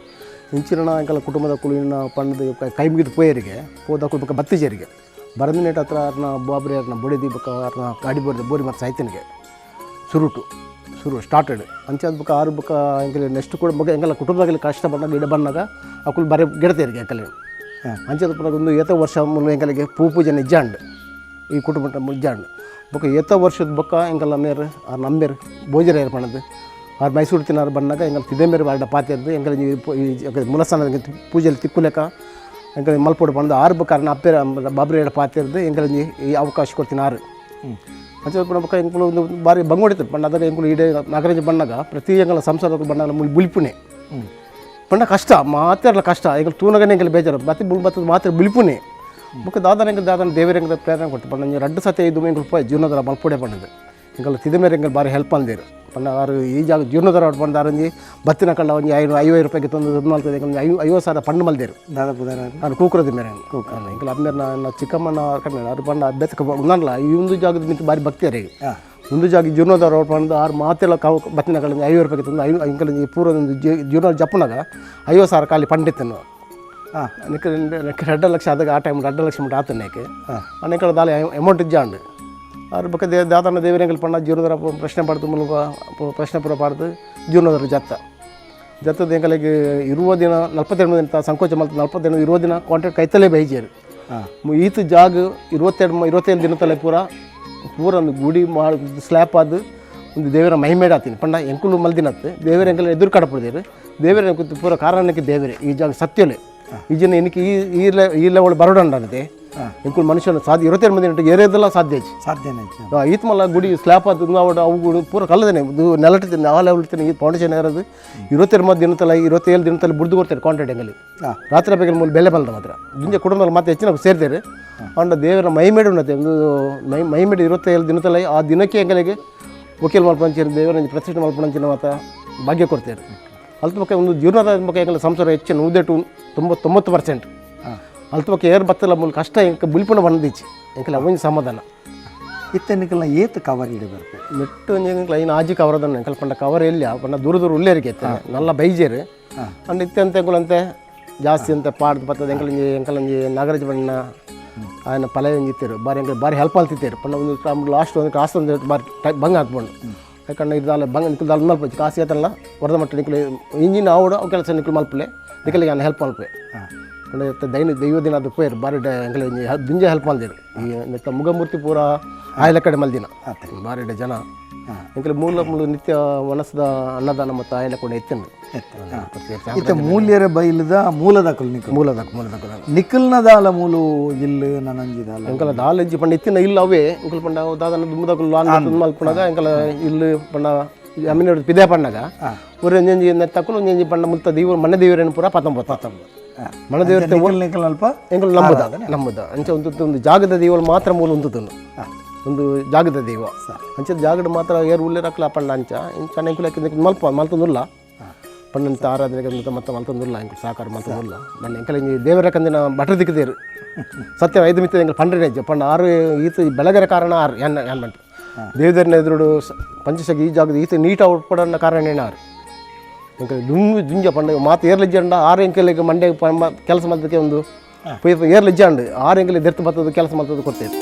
ಇಂಚಿನ ಎಂಕಲ ಕುಟುಂಬದ ಕುಲಿನ ಪಂಡದ ಕೈ ಮುಗಿದು ಪೋಯರಿಗೆ ಪೋದಕುಲು ಬೊಕ್ಕ ಬತ್ತಿಜೇರಿಗೆ ಬರಂದಿನೇಟ ಹತ್ರ ಅರ್ನ ಬಾಬ್ರೇರ್ನ ಬೊಡೆದಿ ಬೊಕ್ಕ ಅರ್ನ ಗಾಡಿ ಬೋರಿದ ಬೋರಿ ಮತ್ತು ಸಾಯ್ತನಿಗೆ ಸುರುಟು ಸುರು ಸ್ಟಾರ್ಟೆಡ್ ಅಂಚಾದ ಬೊಕ್ಕ ಆರು ಬೊಕ್ಕ ಎಂಕಲೆ ನೆಕ್ಸ್ಟ್ ಕೂಡ ಬೊಕ್ಕ ಎಂಕಲ ಕುಟುಂಬದಲ್ಲಿ ಕಷ್ಟ ಬಂದಾಗ ಇಡ ಬಂದಾಗ ಅಕುಲು ಬರೆ ಗೆಡತೇರಿಗೆ ಎಂಕಲೆ ಅಂಚಾದ ಪುನಗ ಒಂದು ಏತ ವರ್ಷ ಮುಲ್ಲ ಎಂಕಲಿಗೆ ಪೂ ಪೂಜೆ ನಿಜ್ಜಾಂಡ್ ಈ ಕುಟುಂಬ ನಿಜ್ಜಾಂಡ್ ಬೊಕ್ಕ ಏತ ವರ್ಷದ ಬೊಕ್ಕ ಎಂಕಲ ಮೇರ್ ಆರ್ ನಮ್ಮೇರು ಭೋಜನ ಪಣದು ಆರು ಮೈಸೂರು ತಿನ್ನಾರು ಬಂದಾಗ ಎಂಕಲ್ ತಿದೆ ಮೇರೆ ಬಾರ್ಡ ಪಾತೆರ್ದು ಎಂಕಲ ಈ ಮೂಲಸ್ಥಾನದ ಪೂಜೆಲಿ ತಿಕ್ಕುಲೆಕ ಎಂಕಲ್ ಮಲ್ಪೋಡು ಪಂದು ಆರು ಬೊಕ್ಕ ಅರ್ನ ಅಪ್ಪೇರ ಬಾಬ್ರಿ ಪಾತೆರ್ದು ಎಂಕಲ ಈ ಅವಕಾಶ ಕೊಡ್ತೀನಿ ಆರು ಅಂಚ ಬೊಕ್ಕ ಎಂಕುಲು ಒಂದು ಬಾರಿ ಬಂಗೋಡಿತ್ತು ಪಂಡ ಅದಾಗ ಎಂಕುಲು ಇಡೇ ನಾಗರಾಜ ಬಣ್ಣಾಗ ಪ್ರತಿ ಎಂಕಲ ಸಂಸಾರದ ಬಣ್ಣಾಗ ಮುಳಿ ಬುಲಿಪುನೆ ಪಂಡ ಕಷ್ಟ ಮಾತಾಡಲ ಕಷ್ಟ ಎಂಕಲ್ ತೂನಗನೆ ಎಂಕಲ್ ಬೇಜಾರು ಮತ್ತೆ ಬುಲ್ ಬತ್ತದ ಮಾತ್ರ ಬಿಲ್ಪುನೆ ಬೊಕ್ಕ ದಾದನ ಎಂಕಲ್ ದಾದನ ದೇವರ ಎಂಕಲ್ ಪ್ರೇರಣೆ ಕೊಡ್ತು ಪಂಡ ರಡ್ಡು ಸತಿ ಐದು ಎಂಕಲ್ ಪೋಯ್ ಜೀರ್ಣೋದ್ಧಾರ ಮಲ್ಪೊಡೆ ಪಂಡದು ಎಂಕಲ್ ತಿದ ಮೇರೆ ಎಂಕಲ್ ಬಾರಿ ಹೆಲ್ಪ್ ಅಂದೇರು ಪಂಡ ಆರು ಈ ಜಾಗ ಜೀರ್ಣೋದ್ಧಾರ ಪಂಡ ಆರಂಜಿ ಬತ್ತಿನ ಕಳ್ಳ ಒಂಜಿ 550 ರೂಪಾಯಿಗೆ ತಂದು ದುಡ್ಡು ಮಲ್ತದೆ ಎಂಕಲ್ 50,000 ಪಂಡು ಮಲ್ದೇರು ದಾದ ಪುದಾರ ನಾನು ಕೂಕುರದ ಮೇರೆ ಎಂಕಲ್ ಅಮ್ಮೇರ್ ನಾ ಚಿಕ್ಕಮ್ಮನ ಕಣ್ಣು ಆರು ಪಂಡ ಬೆತ್ತಕ ಉನ್ನಲ್ಲ ಈ ಒಂದು ಜಾಗದ ಮಿಂತ ಬಾರಿ ಭಕ್ತಿಯರಿಗೆ ಒಂದು ಜಾಗ ಜೀರ್ಣೋದ್ಧಾರ ಪಂಡ ಆರು ಮಾತೆಲ್ಲ ಕಾವು ಬತ್ತಿನ ಕಳ್ಳ 50 ರೂಪಾಯಿಗೆ ತಂದು ಎಂಕಲ್ ಈ ಪೂರ ಒಂದು ಜೀರ್ಣ ಜಪ್ಪನಾಗ 50,000 ಖಾಲಿ ಪಂಡಿತನು ನಿಕ್ಕ 2 ಲಕ್ಷ ಆದಾಗ ಆ ಟೈಮ್ 2 ಲಕ್ಷ ಮುಟ್ಟ ಆತನೇಕೆ ಅನೇಕ ದಾಲಿ ಅಮೌಂಟ್ ಇಜ್ಜಾಂಡು ಅವ್ರ ಬೊಕ್ಕ they ದಾದನ ದೇವರಂಗಲ್ ಪಂಡ ಜೀರ್ಣೋದ್ಧಾರ ಪ್ರಶ್ನೆ ಪಾಡ್ದು ಮೂಲಕ ಪ್ರಶ್ನೆ ಪೂರ ಪಾಡ್ದು ಜೀರ್ಣೋದ್ಧಾರ ಜತ್ತ ಜತ್ತದ ಎಂಕಲಿಗೆ ಇರುವ ದಿನ 42 ದಿನ ಸಂಕೋಚ ಮಲ್ತ 42 ಇರುವ ದಿನ ಕಾಂಟ್ರಾಕ್ಟ್ ಕೈತಲೇ ಬೈಜೇರು ಈತ ಜಾಗ 22 27 ದಿನತಲೇ ಪೂರ ಪೂರ ಒಂದು ಗುಡಿ ಮಾಡಿ ಸ್ಲ್ಯಾಪ್ ಆದು ಒಂದು ದೇವರ ಮಹಿಮೇಡ ಆತೀನಿ ಪಂಡ ಎಂಕುಲು ಮಲ್ದಿನತ್ತು ದೇವರ ಎಂಕಲ್ ಎದುರು ಕಡಪಡ್ದೇರು ದೇವರ ಕೂತು ಪೂರ ಕಾರಣಕ್ಕೆ ದೇವರೇ ಈ ಜಾಗ ಸತ್ಯಲೆ ಈ ಜನ ಏನಕ್ಕೆ ಈ ಈ ಲೆವೆಲ್ ಬರೋಡಂಡಂತೆ ಎಂಕುಲು ಮನುಷ್ಯನ ಸಾಧ್ಯ 22 ಮಂದಿ ಉಂಟು ಏರಿಯಾದೆಲ್ಲ ಸಾಧ್ಯ ಐತಿ ಸಾಧ್ಯನೇ ಈತ ಮಲ್ಲ ಗುಡಿ ಸ್ಲ್ಯಾಪ್ ಅದು ಅವಡು ಅವು ಗುಡಿ ಪೂರ ಕಲ್ಲದೇನೆ ಇದು ನೆಲಟ್ಟಿದ್ದೀನಿ ಆ ಲೆವೆಲ್ ಇರ್ತೀನಿ ಈ ಫೌಂಡೇಶನ್ ಇರೋದು 22 ಮಂದಿ ದಿನತಲ್ಲ 27 ದಿನದಲ್ಲಿ ಬುಡ್ದು ಕೊಡ್ತಾರೆ ಕಾಂಟ್ರಾಕ್ಟ್ ಎಂಗಲ್ಲಿ ರಾತ್ರಿ ಬೇಗ ಮೂಲ ಬೆಲೆ ಬಲ್ದ ಮಾತ್ರ ದುಂಜೆ ಕುಟುಂಬದಲ್ಲಿ ಮತ್ತೆ ಹೆಚ್ಚಿನ ಸೇರ್ತಾರೆ ಅಂಡ ದೇವರ ಮೈಮೇಡು ಉನ್ನತೆ ಒಂದು ಮೈಮೇಡು 27 ದಿನತಲ್ಲ ಆ ದಿನಕ್ಕೆ ಎಂಗಲಿಗೆ ವಕೀಲ್ ಮಲ್ಪಂಚಿನ ದೇವರ ಪ್ರತಿಷ್ಠೆ ಮಲ್ಪಂಚಿನ ಮಾತ ಭಾಗ್ಯ ಕೊಡ್ತಾರೆ ಅಲ್ತ ಪಕ್ಕ ಒಂದು ಜೀರ್ಣದ ಪಕ್ಕ ಎಂಗಲ ಸಂಸಾರ ಹೆಚ್ಚು ನೂದೆಟು 99% ಅಲ್ತ ಪಕ್ಕ ಏರ್ ಬತ್ತಲ್ಲ ಮೂಲ ಕಷ್ಟ ಎಂಕ ಬುಲ್ಪುನ ಬಂದಿಚ್ಚಿ ಎಂಕಲ ಅವನ ಸಮಾಧಾನ ಇತ್ತನಿಕಲ್ನ ಏತ್ ಕವರ್ ಇಡ ಬರ್ಪೆ ನೆಟ್ಟು ಒಂಜಿ ಎಂಕಲ ಐನ ಆಜಿ ಕವರದನ್ನ ಎಂಕಲ್ ಪಂಡ ಕವರ್ ಎಲ್ಲಿ ಪಂಡ ದೂರ ದೂರ ಉಲ್ಲೇರಿಗೆ ನಲ್ಲ ಬೈಜೇರು ಅಂಡ್ ಇತ್ತೆ ಅಂತ ಎಂಕುಲಂತೆ ಜಾಸ್ತಿ ಅಂತ ಪಾಡ್ದು ಬತ್ತದ ಎಂಕಲಂಜಿ ಎಂಕಲಂಜಿ ನಾಗರಾಜ ಬಣ್ಣ ఆయన ಪಲೆ ಇತ್ತೇರು ಬಾರಿ ಎಂಕಲ್ ಬಾರಿ ಹೆಲ್ಪ್ ಆಲ್ತಿತ್ತೇರು ಪಂಡ ಒಂದು ಲಾಸ್ಟ್ ಒಂದು ಕಾಸು ಒಂದು ಬಾರಿ ಟೈ ಬಂಗ ಹಾಕ್ಬಂಡು ಯಾಕಂದ್ರೆ ಇದಾಲ ಬಂಗ ನಿಕ್ಕಲ್ ದಾಲ್ ಮಲ್ಪು ಕಾಸು ಏತಲ್ಲ ವರದ ಮಟ್ಟ ನಿಕ್ಕಲು ಇಂಜಿನ್ ಆವಡು ಅವು ಕೆಲಸ ನಿಕ್ಕಲು ಮಲ್ಪಲೆ ನಿಕ್ಕಲಿಗೆ ನಾನು ಹೆಲ್ಪ್ ಮಲ್ಪೆ ಪಂಡ ಇತ್ತ ದೈನ ದೈವ ದಿನ ಅದು ಪೋಯರು ಬಾರಿ ಎಂಕಲ್ ದುಂಜೆ ಹೆಲ್ಪ್ ಮಲ್ದೇರು ಈ ನೆತ್ತ ಮುಗಮೂರ್ತಿ ಪೂರ ಆಯ್ಲ ಕಡೆ ಮಲ್ದಿನ ಬಾರಿ ಜನ ಎಂಕಲ್ ಮೂಲ ಮೂಲ ನಿತ್ಯ ಮನಸ್ಸದ ಅನ್ನದಾನ ಮತ್ತು ಆಯ್ಲ ಕೂಡ ಎತ್ತನು ಇತ್ತ ಮೂಲ್ಯರ ಬೈಲದ ಮೂಲದ ಕಲ್ ನಿಕ್ಕಲ್ ಮೂಲದ ಮೂಲದ ನಿಕ್ಕಲ್ನ ದಾಲ ಮೂಲು ಇಲ್ಲು ನನಂಜಿದಾಲ ಎಂಕಲ ದಾಲೆಜ್ಜಿ ಪಂಡ ಇತ್ತಿನ ಇಲ್ಲ ಅವೇ ಎಂಕಲ್ ಪಂಡ ದಾದನ ದುಮ್ಮದಕುಲು ಲಾನ್ ಮಲ್ಪುಣಗ ಎಂಕಲ ಇಲ್ಲು ಪಂಡ ಅಮ್ಮಿನ ಪಿದೆ ಪಣ್ಣಗ ಊರ ಒಂಜೊಂಜಿ ನೆತ್ತಕುಲು ಒಂಜೊಂಜಿ ಪಂಡ ಮುಲ್ತ ದೇವರು ಮನೆ ದೇವರೇನು ಪೂರ 19 19. ಮಣದೇವತೆ. ನಿಕಲ್ ನಿಕಲ್ ಅಲ್ಪ. ಎಂಕುಲು ನಂಬುದ ನಂಬುದ ಅಂಚ ಒಂದು ಒಂದು ಜಾಗದ ದೈವಳು ಮಾತ್ರ ಮೂಲ ಉಂತುನು, ಒಂದು ಜಾಗದ ದೈವ. ಅಂಚದ ಜಾಗಡ್ ಮಾತ್ರ ಏರ್ ಉಲ್ಲೇರ್ ಅಕ್ಲ ಪಂಡ ಅಂಚ ಇಂಚ ಎಂಕುಲು ಮಲ್ಪ ಮಲ್ತೊಂದುಲ್ಲ ಪಂಡಂತ ಆರಾಧನೆ ಮತ್ತೆ ಮಲ್ತೊಂದುಲ್ಲ. ಎಂಕುಲು ಸಾಕಾರ ಮಲ್ತೊಂದುಲ್ಲ. ನನ್ನ ಎಂಕಲ ಇಂಜಿ ದೇವರ ಕಂದಿನ ಭಟ್ರ ದಿಕ್ಕದೇರು ಸತ್ಯ ಐದು ಮಿತ್ತ ಎಂಕಲ್ ಪಂಡ್ರೆ ನಿಜ ಪಂಡ ಆರು ಈತ ಬೆಳಗರ ಕಾರಣ ಆರು ಯಾನ್ ಯಾನ್ ಮಂಟು ದೇವದರ್ನ ಎದುರುಡು ಪಂಚಶಕ್ತಿ ಈ ಜಾಗದ ಈತ ನೀಟ ಉಟ್ಪಡನ್ನ ಕಾರಣ ಏನಾರು ಎಂಕಲ್ ದುಂಬು ದುಂಜ ಪಂಡ ಮಾತು ಏರ್ಲಿಜ್ಜಂಡ ಆರು ಎಂಕಲಿಗೆ ಮಂಡೆ ಕೆಲಸ ಮಲ್ತಕ್ಕೆ ಒಂದು ಏರ್ಲಿಜ್ಜಂಡು ಆರು ಎಂಕಲಿ ದೆರ್ತು ಬತ್ತದ ಕೆಲಸ ಮಲ್ತದ ಕೊಡ್ತೇವೆ.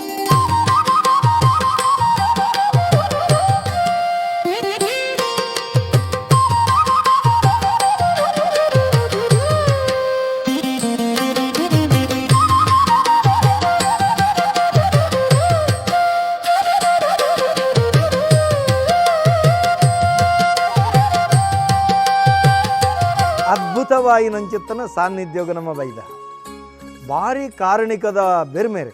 ಅದ್ಭುತವಾಯಿನಂಚಿತ್ತನ ಸಾನ್ನಿಧ್ಯೋಗ ನಮ್ಮ ಬೈದ ಭಾರಿ ಕಾರಣಿಕದ ಬೆರ್ಮೆರೆ.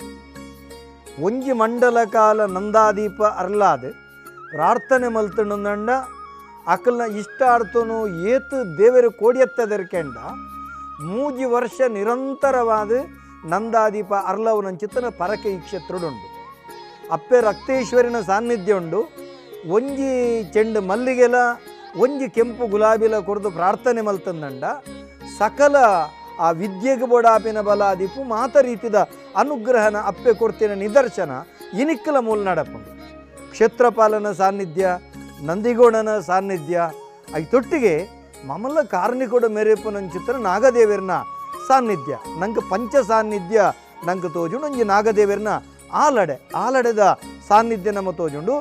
ಒಂಜಿ ಮಂಡಲ ಕಾಲ ನಂದಾದೀಪ ಅರ್ಲಾದ್ ಪ್ರಾರ್ಥನೆ ಮಲ್ತುಂಡ ಅಕಲ್ನ ಇಷ್ಟಾರ್ಥನು ಏತು ದೇವರು ಕೋಡಿಯತ್ತದರ್ಕೆಂಡ ಮೂಜಿ ವರ್ಷ ನಿರಂತರವಾದ ನಂದಾದೀಪ ಅರ್ಲವನಂಚಿತ್ತನ ಪರಕೆ ಈ ಕ್ಷೇತ್ರಡುಂಡು. ಅಪ್ಪೆ ರಕ್ತೇಶ್ವರಿನ ಸಾನ್ನಿಧ್ಯ ಉಂಡು. ಒಂಜಿ ಚೆಂಡು ಮಲ್ಲಿಗೆಲ ಒಂಜಿ ಕೆಂಪು ಗುಲಾಬಿಲ ಕೊರ್ದು ಪ್ರಾರ್ಥನೆ ಮಲ್ತಂದಂಡ ಸಕಲ ಆ ವಿದ್ಯೆಗೆ ಬೋಡಾಪಿನ ಬಲ ದೀಪು ಮಾತ ರೀತಿದ ಅನುಗ್ರಹನ ಅಪ್ಪೆ ಕೊಡ್ತಿನ ನಿದರ್ಶನ ಇನಿಕ್ಕಲ ಮೂಲ ನಡಪುಂಡು. ಕ್ಷೇತ್ರಪಾಲನ ಸಾನ್ನಿಧ್ಯ, ನಂದಿಗೋಣನ ಸಾನ್ನಿಧ್ಯ, ಐತೊಟ್ಟಿಗೆ ಮಮಲ್ಲ ಕಾರ್ಣಿಕೋಡ ಮೇರೆಪುನಂಚಿತ್ರ ನಾಗದೇವರನ ಸಾನ್ನಿಧ್ಯ ನಂಗೆ ಪಂಚ ಸಾನ್ನಿಧ್ಯ ನಂಗೆ ತೋಜುಂಡು. ಒಂಜಿ ನಾಗದೇವರನ ಆಲಡೆ ಆಲಡೆದ ಸಾನ್ನಿಧ್ಯ ನಮ್ಮ ತೋಜುಂಡು.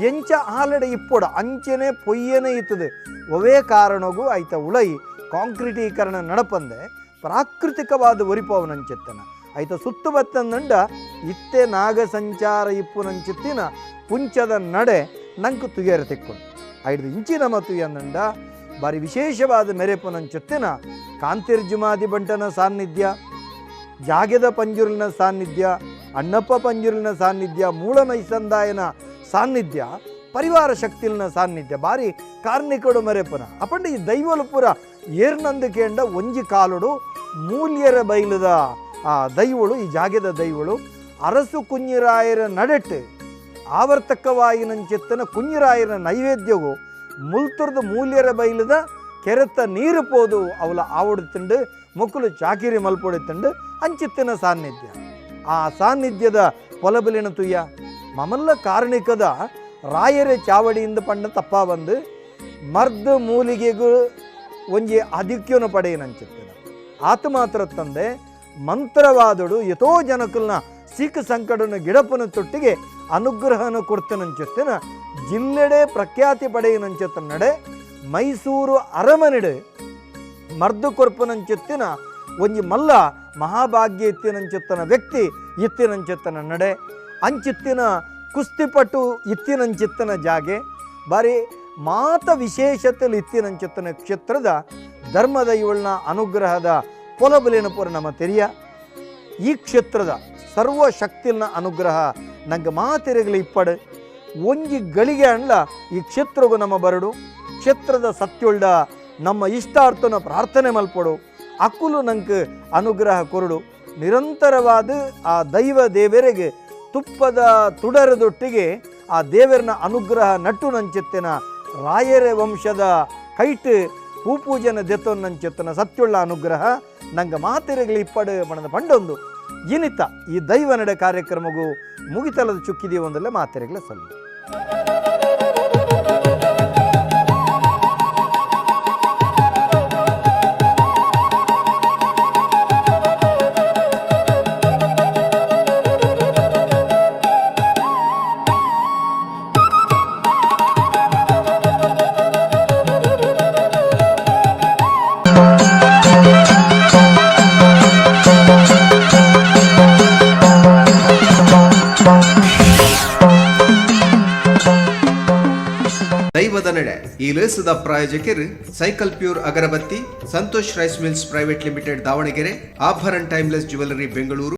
ಎಂಚ ಆಲಡೆ ಇಪ್ಪೊಡ ಅಂಚನೆ ಪೊಯ್ಯನೆ ಇತ್ತದೆ. ಒವೇ ಕಾರಣಗೂ ಐತ ಉಳೈ ಕಾಂಕ್ರೀಟೀಕರಣ ನಡಪಂದೆ ಪ್ರಾಕೃತಿಕವಾದ ಒರಿಪವನಂಚಿತ್ತನ ಐತ ಸುತ್ತು ಬತ್ತಂದಂಡ ಇತ್ತೆ ನಾಗ ಸಂಚಾರ ಇಪ್ಪುನಂಚಿತ್ತಿನ ಪುಂಚದ ನಡೆ ನಂಕು ತುಯರ ತಿಕ್ಕೊಂಡು ಐದು ಇಂಚಿನ ಮತ್ತು ತುಯಂದಂಡ ಬಾರಿ ವಿಶೇಷವಾದ ಮೆರೆಪುನಂಚಿತ್ತಿನ ಕಾಂತಿರ್ಜುಮಾದಿ ಬಂಟನ ಸಾನ್ನಿಧ್ಯ, ಜಾಗೆದ ಪಂಜುರುಲಿನ ಸಾನ್ನಿಧ್ಯ, ಅಣ್ಣಪ್ಪ ಪಂಜುರುಲಿನ ಸಾನ್ನಿಧ್ಯ, ಮೂಳಮೈಸಂದಾಯನ ಸಾನ್ನಿಧ್ಯ, ಪರಿವಾರ ಶಕ್ತಿಲಿನ ಸಾನ್ನಿಧ್ಯ ಬಾರಿ ಕಾರ್ಣಿಕಡು ಮೆರೆಪುನ. ಅಪಂಡ ಈ ದೈವಲುಪುರ ಏರ್ನಂದಿಕೆಂಡ ಒಂಜಿ ಕಾಲುಡು ಮೂಲ್ಯರ ಬೈಲದ ಆ ದೈವಳು ಈ ಜಾಗೆದ ದೈವಳು ಅರಸು ಕುഞ്ഞിರಾಯರ ನಡೆಟ್ಟು ಆವರ್ತಕವಾಯಿನಂಚಿತ್ತನ ಕುഞ്ഞിರಾಯರ ನೈವೇದ್ಯವು ಮುಲ್ತುರ್ದು ಮೂಲ್ಯರ ಬೈಲದ ಕೆರೆತ್ತ ನೀರು ಪೋದು ಅವಲ ಆವಡು ತಿಂಡು ಮೊಕ್ಕಲು ಚಾಕಿರಿ ಮಲ್ಪೊಡೆ ತಿಂಡು ಅಂಚಿತ್ತಿನ ಸಾನ್ನಿಧ್ಯ. ಆ ಸಾನ್ನಿಧ್ಯದ ಪೊಲಬಲಿನ ತುಯ್ಯ ಮಮಲ್ಲ ಕಾರಣಿಕದ ರಾಯರ ಚಾವಡಿಯಿಂದ ಪಂಡ ತಪ್ಪ ಬಂದು ಮರ್ದು ಮೂಲಿಗೆಗೂ ಒಂಜಿ ಆಧಿಕ್ಯನು ಪಡೆಯನಂಚಿತ್ತಿನ ಆತ ಮಾತ್ರ ತಂದೆ ಮಂತ್ರವಾದಡು ಯಥೋ ಜನಕುಲ್ನ ಸೀಕ ಸಂಕಟನ ಗಿಡಪನ ತೊಟ್ಟಿಗೆ ಅನುಗ್ರಹನ ಕೊಡ್ತನಂಚಿತ್ತಿನ ಜಿಲ್ಲೆಡೆ ಪ್ರಖ್ಯಾತಿ ಪಡೆಯನಂಚಿತ್ತ ನಡೆ ಮೈಸೂರು ಅರಮನೆಡೆ ಮರ್ದು ಕೊರ್ಪನಂಚಿತ್ತಿನ ಒಂಜಿ ಮಲ್ಲ ಮಹಾಭಾಗ್ಯ ಇತ್ತಿನಂಚಿತ್ತನ ವ್ಯಕ್ತಿ ಇತ್ತಿನಂಚಿತ್ತನ ನಡೆ ಅಂಚಿತ್ತಿನ ಕುಸ್ತಿಪಟ್ಟು ಇತ್ತಿನಂಚಿತ್ತನ ಜಾಗೆ ಬಾರಿ ಮಾತ ವಿಶೇಷತೆಯಲ್ಲಿ ಇತ್ತಿನಂಚಿತ್ತನ ಕ್ಷೇತ್ರದ ಧರ್ಮದ ಇವಳನ್ನ ಅನುಗ್ರಹದ ಪೊಲಬಲಿನ ಪೂರ ನಮ್ಮ ತೆರಿಯ ಈ ಕ್ಷೇತ್ರದ ಸರ್ವ ಶಕ್ತಿಲ್ನ ಅನುಗ್ರಹ ನಂಗೆ ಮಾತೆರೆಗಲ ಇಪ್ಪಡು ಒಂಜಿ ಗಳಿಗೆ ಅಣ್ಲ ಈ ಕ್ಷೇತ್ರಗೂ ನಮ್ಮ ಬರಡು ಕ್ಷೇತ್ರದ ಸತ್ಯುಳ್ಳ ನಮ್ಮ ಇಷ್ಟಾರ್ಥನ ಪ್ರಾರ್ಥನೆ ಮಲ್ಪಡು ಅಕ್ಕುಲು ನಂಗೆ ಅನುಗ್ರಹ ಕೊರಡು ನಿರಂತರವಾದ ಆ ದೈವ ದೇವರಿಗೆ ತುಪ್ಪದ ತುಡರದೊಟ್ಟಿಗೆ ಆ ದೇವರನ ಅನುಗ್ರಹ ನಟ್ಟು ನಂಚಿತ್ತಿನ ರಾಯರ ವಂಶದ ಕೈಟ್ ಪೂಪೂಜನ ದೆತ್ತೊನ್ನಂಚಿತ್ತನ ಸತ್ಯುಳ್ಳ ಅನುಗ್ರಹ ನಂಗೆ ಮಾತೆರೆಗಲಿ ಇಪ್ಪಡು ಮಣದ ಪಂಡೊಂದು ಇನಿತ ಈ ದೈವ ನಡೆ ಕಾರ್ಯಕ್ರಮಗೂ ಮುಗಿತಲದ ಚುಕ್ಕಿದೆಯೋ ಒಂದಲ್ಲ ಮಾತೆರೆಗಳ ಸಲ್ಲ. ದೈವದ ನಡೆ ಈ ಲೇಸದ ಪ್ರಾಯೋಜಕರು cycle pure agarbatti, Santosh rice mills private limited Davanagere, Abharan timeless jewellery Bengaluru.